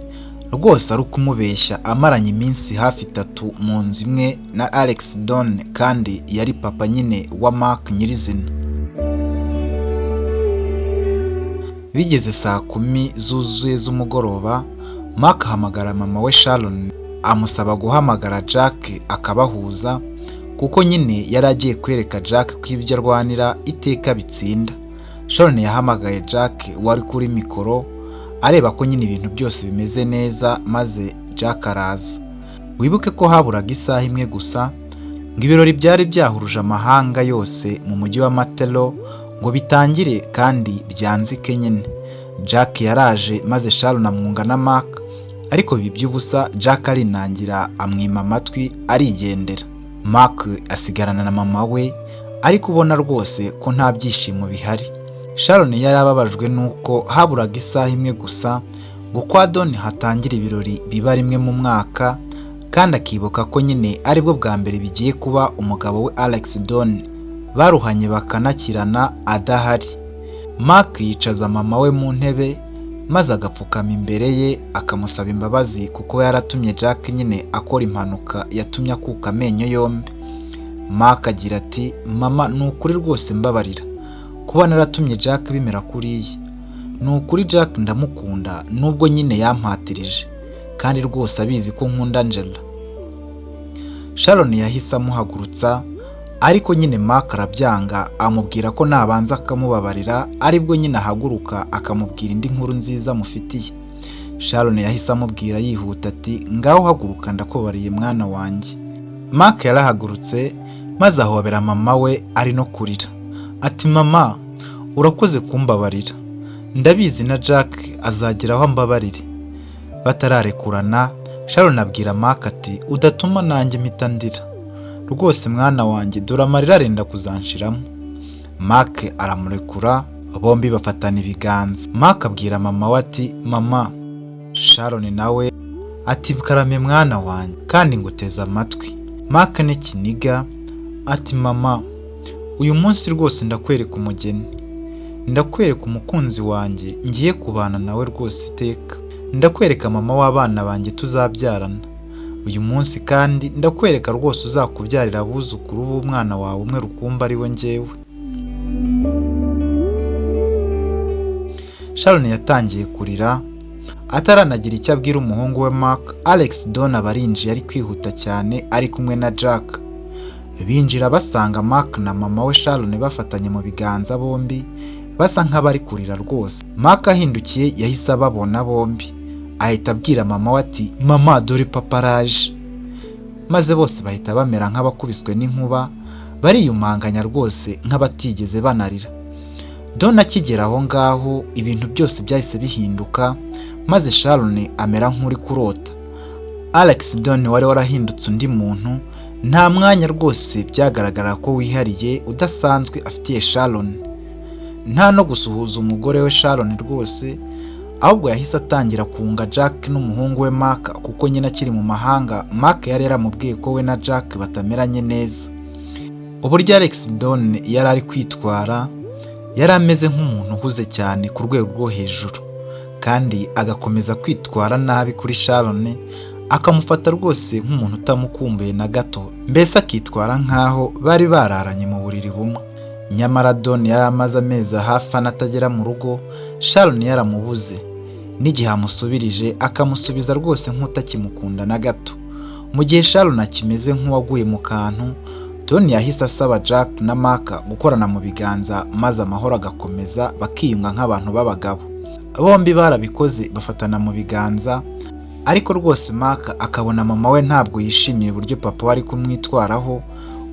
[SPEAKER 2] rwose ari ukumubeshya, amaranye iminsi hafi 3 mu nzu imwe na Alex Don, kandi yari papa nyine wa Mark nyirizina. Bigeze 10:00 zuzuye z'umugoroba, Mark ahamagara mama we Sharon amusaba guhamagara Jack akabahuza, kuko nyine yari agiye kwereka Jack ko ibyo arwanira iteka bitsinda. Sharon yahamagaye Jack wari kuri mikoro areba ko nyine ibintu byose bimeze neza, maze Jack araza. Wibuke ko haburaga isaha imwe gusa ngo ibirori byari byahuruje amahanga yose mu mujyi wa Matelo ngo bitangire kandi byanzike nyine. Jack yaraje maze Sharon amwunga na Mark, ariko biba iby'ubusa. Jack arinangira amwima amatwi arigendera. Mark asigarana na mama we, ariko ubona rwose ko nta byishimo bihari. Sharon yari ababajwe nuko haburaga isaha imwe gusa ngo kwa Don hatangire ibirori biba rimwe mu mwaka, kandi akibuka ko nyine aribwo bwa mbere bigiye kuba umugabo we Alex Don baruhanye bakanakirana adahari. Mark yicaza mama we mu ntebe maze agapfukama imbere ye akamusaba imbabazi kuko yaratumye Jack nyine akora impanuka yatumye akuka amenyo yombi. Mark agira ati mama, ni ukuri rwose mbabarira kuba naratumye Jack bimera kuriya. Ni ukuri Jack ndamukunda nubwo nyine yampatirije, kandi rwose abizi ko nkunda Angela. Sharon yahise amuhagurutsa, ariko nyine Mark arabyanga amubwira ko nabanza akamubabarira aribwo nyine ahaguruka akamubwira indi nkuru nziza amufitiye. Sharon yahise amubwira yihuta ati ngaho haguruka ndakubabariye mwana wanjye. Mark yarahagurutse maze ahobera mama we ari no kurira ati mama urakoze kumbabarira, ndabizi na Jack azagera aho ambabarire. Batararekurana Sharon abwira Mark ati udatuma nanjye mpita ndira rwose mwana wanjye, dore amarira arenda kuzanshiramo. Mark aramurekura bombi bafatana ibiganza. Mark abwira mama we ati mama. Sharon nawe ati karame mwana wanjye kandi nguteze amatwi. Mark n'ikiniga ati mama, uyu munsi rwose ndakwereka umugeni, ndakwereka umukunzi wanjye ngiye kubana nawe rwose iteka, ndakwereka mama w'abana banjye tuzabyarana uyu munsi, kandi ndakwereka rwose uzakubyarira abuzukuru b'umwana wawe umwe rukumbi ari we njyewe. Sharon yatangiye kurira ataranagira icyo abwira umuhungu we Mark. Alex Don abarinjiye ari kwihuta cyane ari kumwe na Jack. Binjira basanga Mark na mama we Sharon bafatanye mu biganza bombi basa nk'abari kurira rwose. Mark ahindukiye yahise ababona bombi, ahita abwira mama we ati mama dore papa araje. Maze bose bahita bamera nk'abakubiswe n'inkuba, bariyumanganya rwose nk'abatigeze banarira. Don akigera aho ngaho ibintu byose byahise bihinduka, maze Sharon amera nk'uri kurota. Alex Don wari warahindutse undi muntu, nta mwanya rwose byagaragara ko wihariye udasanzwe afitiye Sharon, nta no gusuhuza umugore we Sharon rwose, ahubwo yahise atangira kunga Jack n'umuhungu we Mark, kuko nyine akiri mu mahanga Mark yari yaramubwiye ko we na Jack batameranye neza. Uburyo Alex Don yari ari kwitwara, yari ameze nk'umuntu uhuze cyane ku rwego rwo hejuru, kandi agakomeza kwitwara nabi kuri Sharon, akamufata rwose nk'umuntu utamukumbuye na gato, mbese akitwara nk'aho bari bararanye mu buriri bumwe. Nyamara Don yari amaze amezi hafi ane atagera mu rugo, Sharon yaramubuze. N'igihe amusubirije akamusubiza rwose nk'utakimukunda na gato. Mu gihe Sharon akimeze nk'uwaguye mu kantu, Don yahise asaba Jack na Mark gukorana mu biganza maze amahoro agakomeza, bakiyunga nk'abantu b'abagabo. Bombi barabikoze bafatana mu biganza, ariko rwose Mark akabona mama we ntabwo yishimiye uburyo papa we ari kumwitwaraho,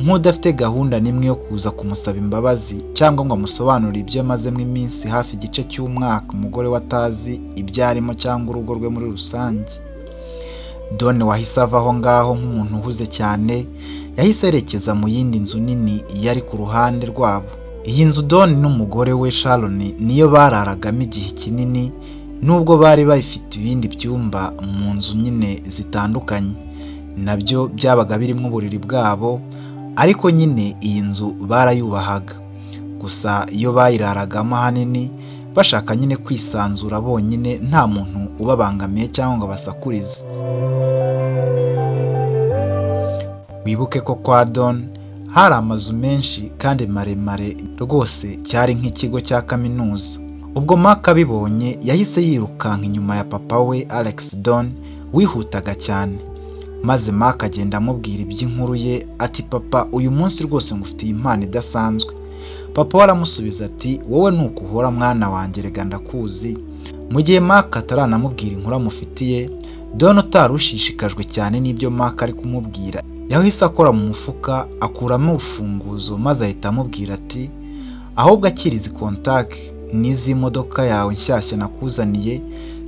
[SPEAKER 2] nk'udafite gahunda n'imwe yo kuza kumusaba imbabazi cyangwa ngo amusobanurire ibyo amazemo iminsi hafi igice cy'umwaka umugore we atazi ibyo arimo cyangwa urugo rwe muri rusange. Don wahise ava aho ngaho nk'umuntu uhuze cyane, yahise yerekeza mu yindi nzu nini yari ku ruhande rwabo. Iyi nzu Don n'umugore we Sharon niyo bararagamo igihe kinini, nubwo bari bayifite ibindi byumba mu nzu nyine zitandukanye, nabyo byabaga birimo uburiri bwabo, ariko nyine iyi nzu barayubahaga. Gusa iyo bayiraragamo ahanini bashaka nyine kwisanzura bonyine, nta muntu ubabangamiye cyangwa ngo abasakurize. Wibuke ko kwa Don hari amazu menshi kandi maremare, rwose cyari nk'ikigo cya kaminuza. Ubwo Mark abibonye yahise yirukanka inyuma ya papa we Alex Don wihutaga cyane, maze Mark agenda amubwira iby'inkuru ye ati papa uyu munsi rwose ngufitiye impano idasanzwe. Papa we aramusubiza ati wowe nuko uhora mwana wanjye, rega ndakuzi. Mu gihe Mark ataranamubwira inkuru amufitiye, Don utari ushishikajwe cyane n'ibyo Mark ari kumubwira yahise akora mu mufuka akuramo urufunguzo, maze ahita amubwira ati ahubwo akira izi kontake n'iz'imodoka yawe nshyashya nakuzaniye,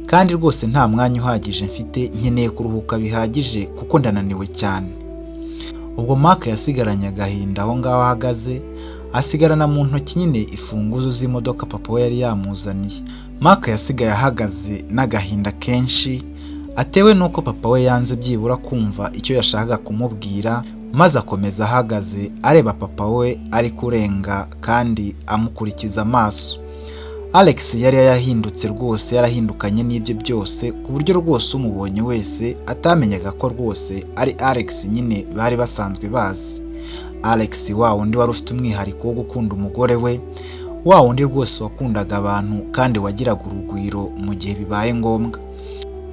[SPEAKER 2] kandi rwose nta mwanya uhagije mfite, nkeneye kuruhuka bihagije kuko ndananiwe cyane. Ubwo Mark yasigaranye agahinda aho ngaho ahagaze, asigarana mu ntoki nyine imfunguzo z'imodoka papa we yari yamuzaniye. Mark yasigaye ahagaze n'agahinda kenshi, atewe n'uko papa we yanze byibura kumva icyo yashakaga kumubwira, maze akomeza ahagaze areba papa we ari kurenga kandi amukurikiza amaso. Alex yari yahindutse rwose, yarahindukanye n'ibye byose, ku buryo rwose umubonye wese atamenyaga ko rwose ari Alex nyine bari basanzwe bazi. Alex wa wundi wari ufite umwihariko wo gukunda umugore we, wa wundi rwose wakundaga abantu kandi wagiraga urugwiro mu gihe bibaye ngombwa.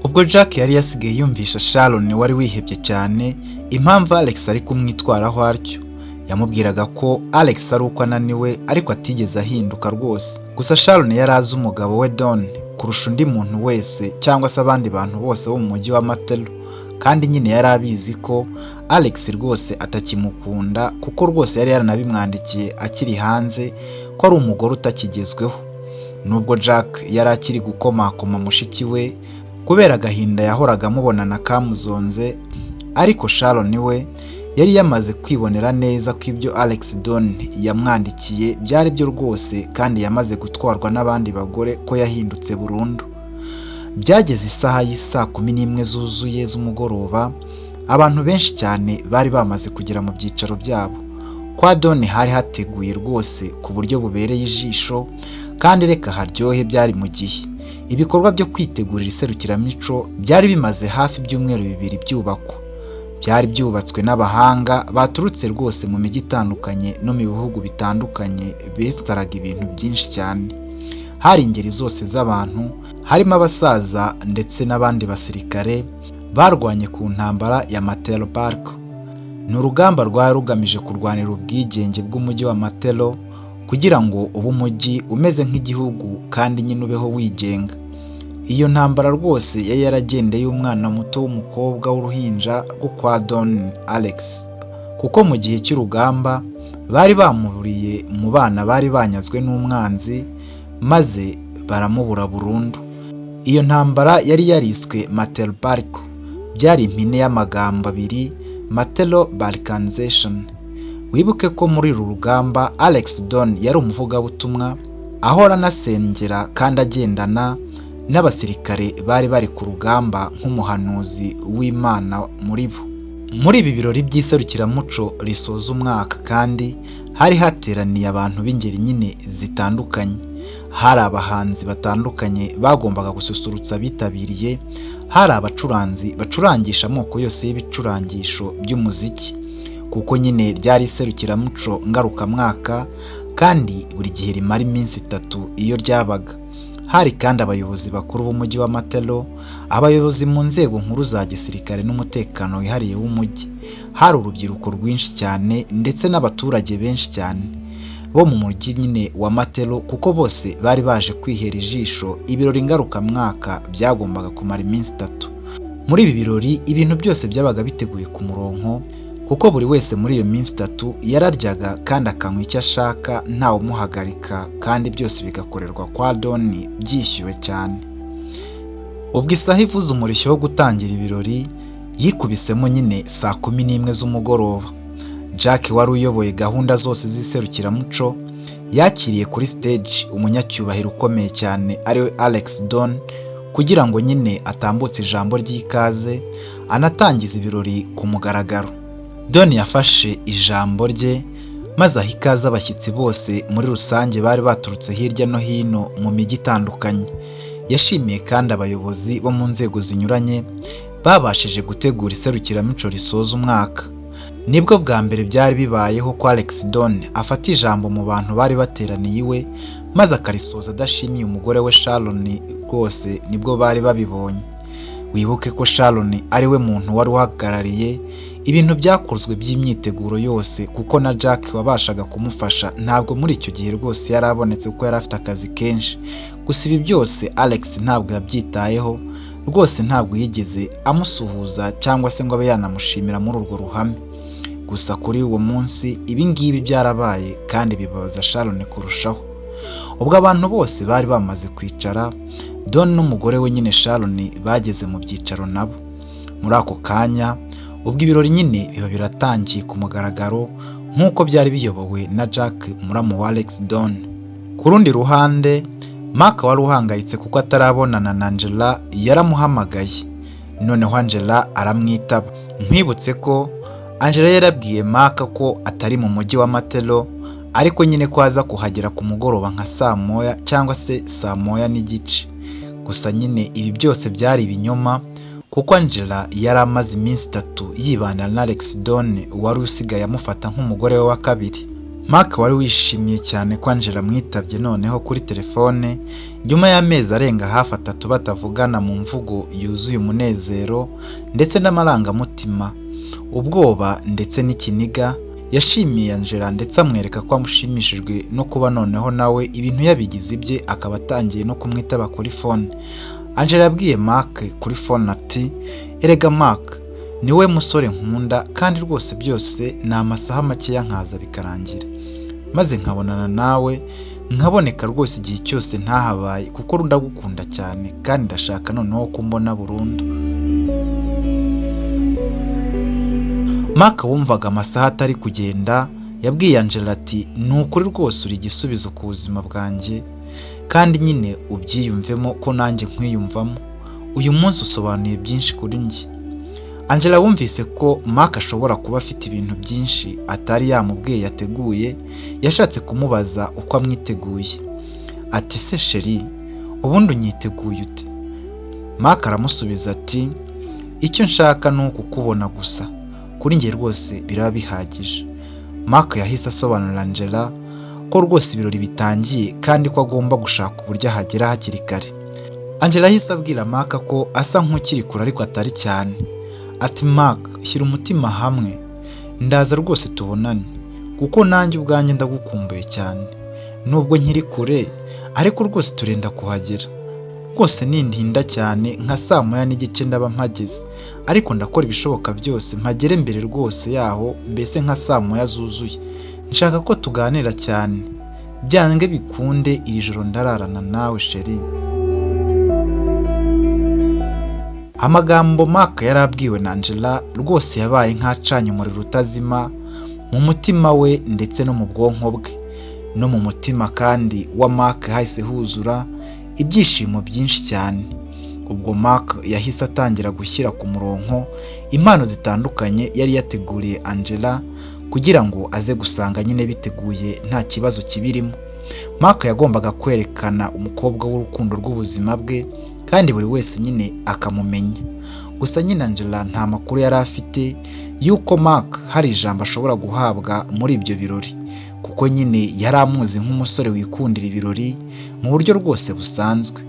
[SPEAKER 2] Ubwo Jack yari yasigaye yumvisha Sharon wari wihebye cyane impamvu Alex ari kumwitwaraho atyo. Yamubwiraga ko Alex ari uko ananiwe ariko atigeze ahinduka rwose. Gusa Sharon yari azi umugabo we Don kurusha undi muntu wese cyangwa se abandi bantu bose bo mu mujyi wa Matelo, kandi nyine yari abizi ko Alex rwose atakimukunda, kuko rwose yari yaranabimwandikiye akiri hanze ko ari umugore utakigezweho. Nubwo Jack yari akiri gukomakoma mushiki we kubera agahinda yahoraga amubonana kamuzonze, ariko Sharon we yari yamaze kwibonera neza ko ibyo Alex Don yamwandikiye byari byo rwose, kandi yamaze gutwarwa n'abandi bagore ko yahindutse burundu. Byageze isaha y'isaa 11 zuzuye z'umugoroba, abantu benshi cyane bari bamaze kugera mu byicaro byabo. Kwa Don hari hateguye rwose ku buryo bubereye ijisho, kandi reka haryohe byari mu gihe. Ibikorwa byo kwitegurira iserukiramuco byari bimaze hafi ibyumweru 2 byubakwa. Byari byubatswe n'abahanga baturutse rwose mu mijyi itandukanye no mu bihugu bitandukanye, besitaraga ibintu byinshi cyane. Hari ingeri zose z'abantu, harimo abasaza ndetse n'abandi basirikare barwanye ku ntambara ya Matelo Park. Ni urugamba rwari rugamije kurwanira ubwigenge bw'umujyi wa Matelo kugira ngo ube umujyi umeze nk'igihugu kandi nyine ubeho wigenga. Iyo ntambara rwose yari yaragendeye umwana muto w'umukobwa w'uruhinja rwo kwa Don Alex, kuko mu gihe cy'urugamba bari bamuburiye mu bana bari banyazwe n'umwanzi maze baramubura burundu. Iyo ntambara yari yariswe Matelo Park, byari impine y'amagambo abiri Matelo Balkanization. Wibuke ko muri uru rugamba Alex Don yari umuvugabutumwa, ahora anasengera kandi agendana n'abasirikare bari bari ku rugamba nk'umuhanuzi w'Imana muri bo. Muri ibi birori by'iserukiramuco risoza umwaka kandi hari hateraniye abantu b'ingeri nyine zitandukanye. Hari abahanzi batandukanye bagombaga gususurutsa abitabiriye, hari abacuranzi bacurangisha amoko yose y'ibicurangisho by'umuziki, kuko nyine ryari iserukiramuco ngarukamwaka
[SPEAKER 1] Kandi buri gihe rimara iminsi 3 iyo ryabaga. Hari kandi abayobozi bakuru b'umujyi wa Matelo, abayobozi mu nzego nkuru za gisirikare n'umutekano wihariye w'umujyi. Hari urubyiruko rwinshi cyane ndetse n'abaturage benshi cyane bo mu mujyi nyine wa Matelo, kuko bose bari baje kwihera ijisho ibirori ngarukamwaka byagombaga kumara iminsi 3. Muri ibi birori ibintu byose byabaga biteguye ku murongo, kuko buri wese muri iyo minsi 3 yararyaga kandi akanywa icyo ashaka ntawe umuhagarika, kandi byose bigakorerwa kwa Doni byishyuwe cyane. Ubwo isaha ivuze umurishyo wo gutangira ibirori yikubisemo nyine saa 11 z'umugoroba. Jack wari uyoboye gahunda zose z'iserukiramuco yakiriye kuri stage umunyacyubahiro ukomeye cyane ariwe Alex Don, kugira ngo nyine atambutse ijambo ry'ikaze anatangiza ibirori ku mugaragaro. Don yafashe ijambo rye maze aha ikaze abashyitsi bose muri rusange bari baturutse hirya no hino mu mijyi itandukanye. Yashimiye kandi abayobozi bo mu nzego zinyuranye babashije gutegura iserukiramuco risoza umwaka. Nibwo bwa mbere byari bibayeho ko Alex Don afata ijambo mu bantu bari bateraniye iwe maze akarisoza adashimiye umugore we Sharon. Rwose nibwo bari babibonye. Wibuke ko Sharon ari we muntu wari uhagarariye ibintu byakozwe by'imyiteguro yose, kuko na Jack wabashaga kumufasha ntabwo muri icyo gihe rwose yari abonetse kuko yari afite akazi kenshi. Gusa ibi byose Alex ntabwo yabyitayeho rwose, ntabwo yigeze amusuhuza cyangwa se ngo abe yanamushimira muri urwo ruhame. Gusa kuri uwo munsi ibi ngibi byarabaye kandi bibabaza Sharon kurushaho. Ubwo abantu bose bari bamaze kwicara, Don n'umugore we nyine Sharon bageze mu byicaro nabo. Muri ako kanya ubwo ibirori nyine biba biratangiye ku mugaragaro nk'uko byari biyobowe na Jack muramu wa Alex Don. Ku rundi ruhande Mark wari uhangayitse kuko atarabonana na Angela yaramuhamagaye, noneho Angela aramwitaba. Nkwibutse ko Angela yarabwiye Mark ko atari mu mujyi wa Matelo, ariko nyine ko aza kuhagera ku mugoroba nka saa 1 cyangwa se saa 1:30. Gusa nyine ibi byose byari ibinyoma, kuko Angela yari amaze iminsi 3 yibana na Alex Don wari usigaye amufata nk'umugore we wa kabiri. Mark wari wishimiye cyane ko Angela amwitabye noneho kuri telefone nyuma y'amezi arenga hafi 3 batavugana mu mvugo yuzuye umunezero ndetse n'amarangamutima, ubwoba ndetse n'ikiniga. Yashimiye Angela ndetse amwereka ko amushimishijwe no kuba noneho nawe ibintu yabigize ibye, akaba atangiye no kumwitaba kuri phone. Angela yabwiye Mark kuri phone ati: "Erega Mark, ni we musore nkunda kandi rwose byose ni amasaha makeya nkaza bikarangira, maze nkabonana nawe nkaboneka rwose igihe cyose ntahabaye, kuko ndagukunda cyane kandi ndashaka noneho kumbona burundu." Mark wumvaga amasaha atari kugenda yabwiye Angela ati: "Ni ukuri rwose uri igisubizo ku buzima bwanjye, kandi nyine ubyiyumvemo ko nanjye nkwiyumvamo. Uyu munsi usobanuye byinshi kuri njye." Angela wumvise ko Mark ashobora kuba afite ibintu byinshi atari yamubwiye yateguye, yashatse kumubaza uko amwiteguye. Ati: "Se sheri, ubundi unyiteguye ute?" Mark aramusubiza ati: "Icyo nshaka ni ukukubona gusa, kuri njye rwose biraba bihagije." Mark yahise asobanurira Angela ko rwose ibirori bitangiye kandi ko agomba gushaka uburyo ahagera hakiri kare. Angela yahise abwira Mark ko asa nk'ukiri kure ariko atari cyane. Ati: "Mark, shyira umutima hamwe, ndaza rwose tubonane, kuko nanjye ubwanjye ndagukumbuye cyane. Nubwo nkiri kure ariko rwose turenda kuhagera. Rwose nintinda cyane nka saa 1:30 ndaba mpageze, ariko ndakora ibishoboka byose mpagere mbere rwose yaho, mbese nka saa 1 zuzuye. Nshaka ko tuganira cyane, byange bikunde iri joro ndararana nawe sheri." Amagambo Mark yari abwiwe na Angela rwose yabaye nk'acanye umuriro utazima mu mutima we ndetse no mu bwonko bwe. No mu mutima kandi wa Mark hahise huzura ibyishimo byinshi cyane. Ubwo Mark yahise atangira gushyira ku murongo impano zitandukanye yari yateguriye Angela kugira ngo aze gusanga nyine biteguye nta kibazo kibirimo. Mark yagombaga kwerekana umukobwa w'urukundo rw'ubuzima bwe kandi buri wese nyine akamumenya. Gusa nyine Angela nta makuru yari afite y'uko Mark hari ijambo ashobora guhabwa muri ibyo birori, Kuko nyine yari amuzi nk'umusore wikundira ibirori mu buryo rwose busanzwe.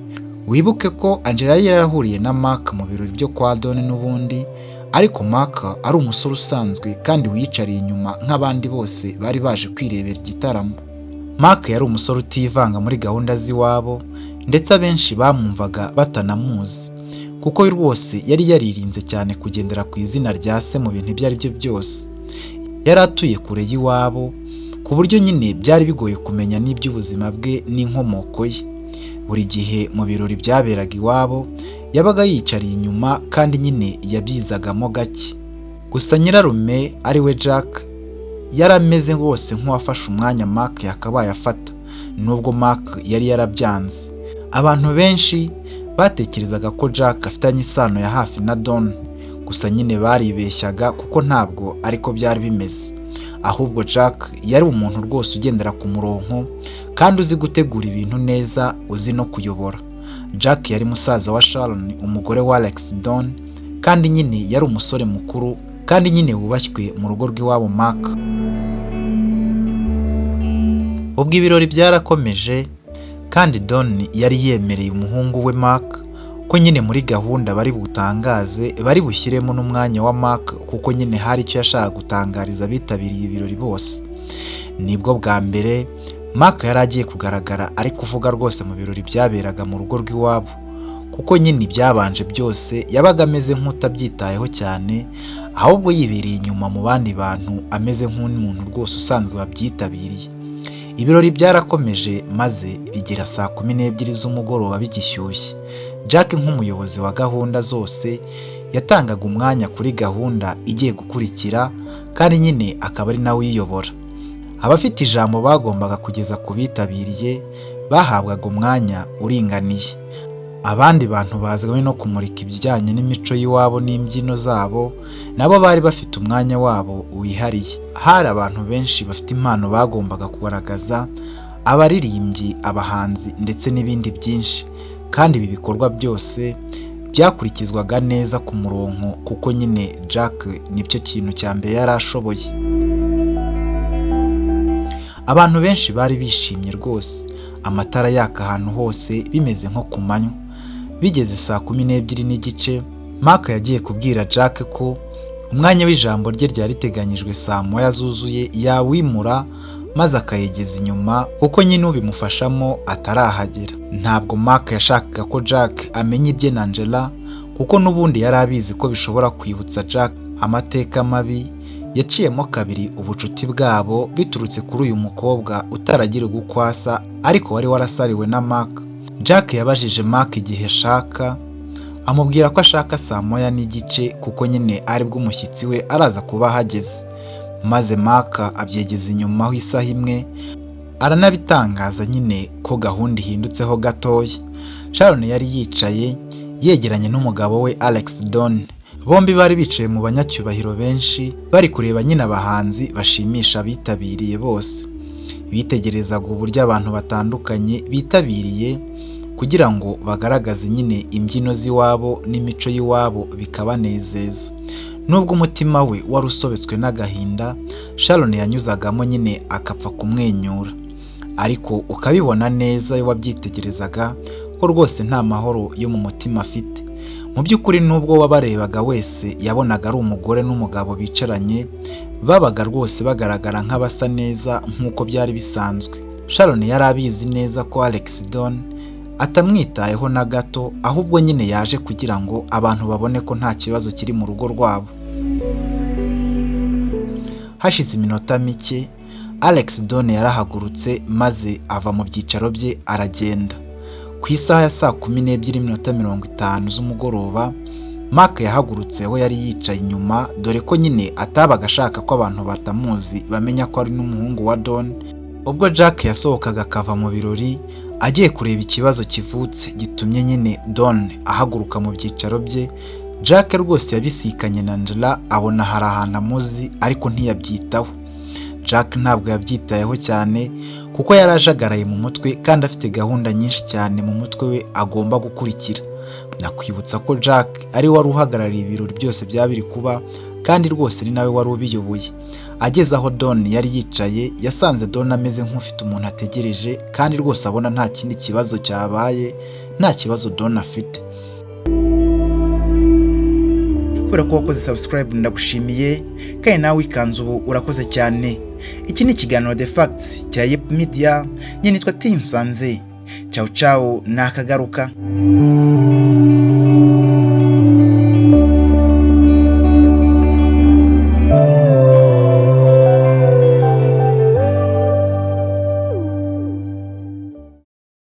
[SPEAKER 1] Wibuke ko Angela yari yarahuriye na Mark mu birori byo kwa Don n'ubundi, ariko Mark ari umusore usanzwe kandi wiyicariye inyuma nk'abandi bose bari baje kwirebera igitaramo. Mark yari umusore utivanga muri gahunda z'iwabo, ndetse abenshi bamwumvaga batanamuzi, kuko rwose yari yaririnze cyane kugendera ku izina rya se mu bintu ibyo ari byo byose. Yari atuye kure y'iwabo, ku buryo nyine byari bigoye kumenya n'iby'ubuzima bwe n'inkomoko ye. Buri gihe mu birori byaberaga iwabo, yabaga yiyicariye inyuma kandi nyine yabyizagamo gake. Gusa nyirarume ari we Jack yari ameze rwose nk'uwafashe umwanya Mark yakabaye afata, nubwo Mark yari yarabyanze. Abantu benshi batekerezaga ko Jack afitanye isano ya hafi na Don, gusa nyine baribeshyaga kuko ntabwo ariko byari bimeze. Ahubwo Jack yari umuntu rwose ugendera ku murongo kandi uzi gutegura ibintu neza, uzi no kuyobora. Jack yari musaza wa Sharon, umugore wa Alex Don, kandi nyine yari umusore mukuru kandi nyine wubashywe mu rugo rw'iwabo Mark. Ubwo ibirori byarakomeje kandi Don yari yemereye umuhungu we Mark ko nyine muri gahunda bari butangaze bari bushyiremo n'umwanya wa Mark, kuko nyine hari icyo yashakaga gutangariza abitabiriye ibirori bose. Nibwo bwa mbere Mark yari agiye kugaragara ari kuvuga rwose mu birori byaberaga mu rugo rw'iwabo, kuko nyine ibyabanje byose yabaga ameze nk'utabyitayeho cyane, ahubwo yibereye inyuma mu bandi bantu ameze nk'umuntu rwose usanzwe wabyitabiriye. Ibirori byarakomeje maze bigera saa 12 z'umugoroba bigishyushye. Jack nk'umuyobozi wa gahunda zose yatangaga umwanya kuri gahunda igiye gukurikira, kandi nyine akaba ari nawe uyiyobora. Abafite ijambo bagombaga kugeza ku bitabiriye bahabwaga umwanya uringaniye. Abandi bantu bazwiho no kumurika ibijyanye n'imico y'iwabo n'imbyino zabo nabo bari bafite umwanya wabo wihariye. Hari abantu benshi bafite impano bagombaga kugaragaza, abaririmbyi, abahanzi ndetse n'ibindi byinshi, kandi ibi bikorwa byose byakurikizwaga neza ku murongo, kuko nyine Jack nicyo kintu cya mbere yari ashoboye. Abantu benshi bari bishimye rwose, amatara yaka ahantu hose bimeze nko ku manywa. Bigeze saa 12:30, Mark yagiye kubwira Jack ko umwanya w'ijambo rye ryari riteganyijwe saa 1 zuzuye yawimura maze akayegeza inyuma, kuko nyine ubimufashamo atarahagera. Ntabwo Mark yashakaga ko Jack amenya ibye na Angela, kuko n'ubundi yari abizi ko bishobora kwibutsa Jack amateka mabi yaciyemo kabiri ubucuti bwabo biturutse kuri uyu mukobwa utaragiraga uko asa ariko wari warasariwe na Mark. Jack yabajije Mark igihe ashaka, amubwira ko ashaka saa 1:30 kuko nyine aribwo umushyitsi we araza kuba ahageze. Maze Mark abyegeza inyuma ho isaha imwe, aranabitangaza nyine ko gahunda ihindutseho gatoya. Sharon yari yicaye yegeranye n'umugabo we Alex Don. Bombi bari bicaye mu banyacyubahiro benshi bari kureba nyine abahanzi bashimisha abitabiriye bose. Bitegerezaga uburyo abantu batandukanye bitabiriye kugira ngo bagaragaze nyine imbyino z'iwabo n'imico y'iwabo bikabanezeza. Nubwo umutima we wari usobetswe n'agahinda, Sharon yanyuzagamo nyine akapfa kumwenyura, ariko ukabibona neza iyo wabyitegerezaga ko rwose nta mahoro yo mu mutima afite. Mu by'ukuri nubwo wabarebaga wese yabonaga ari umugore n'umugabo bicaranye, babaga rwose bagaragara nk'abasa neza nk'uko byari bisanzwe. Sharon yari abizi neza ko Alex Don atamwitayeho na gato, ahubwo nyine yaje kugira ngo abantu babone ko nta kibazo kiri mu rugo rwabo. Hashize iminota mike, Alex Don yarahagurutse maze ava mu byicaro bye aragenda. Ku isaha ya saa 12:50 z'umugoroba, Mark yahagurutse aho yari yicaye inyuma, dore ko nyine atabaga ashaka ko abantu batamuzi bamenya ko ari n'umuhungu wa Don. Ubwo Jack yasohokaga akava mu birori agiye kureba ikibazo kivutse gitumye nyine Don ahaguruka mu byicaro bye, Jack rwose yabisikanye na Angela abona hari ahantu amuzi ariko ntiyabyitaho. Jack ntabwo yabyitayeho cyane kuko yari ajagaraye mu mutwe kandi afite gahunda nyinshi cyane mu mutwe we agomba gukurikira. Nakwibutsa ko Jack ari we wari uhagarariye ibirori byose byaba biri kuba, Kandi rwose ni nawe wari ubiyoboye. Ageze aho Don yari yicaye, yasanze Don ameze nk'ufite umuntu ategereje, kandi rwose abona nta kindi kibazo cyabaye, nta kibazo Don afite. Kubera ko wakoze subscribe, ndagushimiye, kandi nawe wikanze ubu urakoze cyane. Iki ni ikiganiro The Facts cya Yep Media. Njye nitwa Tim Sanze. Ciao ciao, nakagaruka.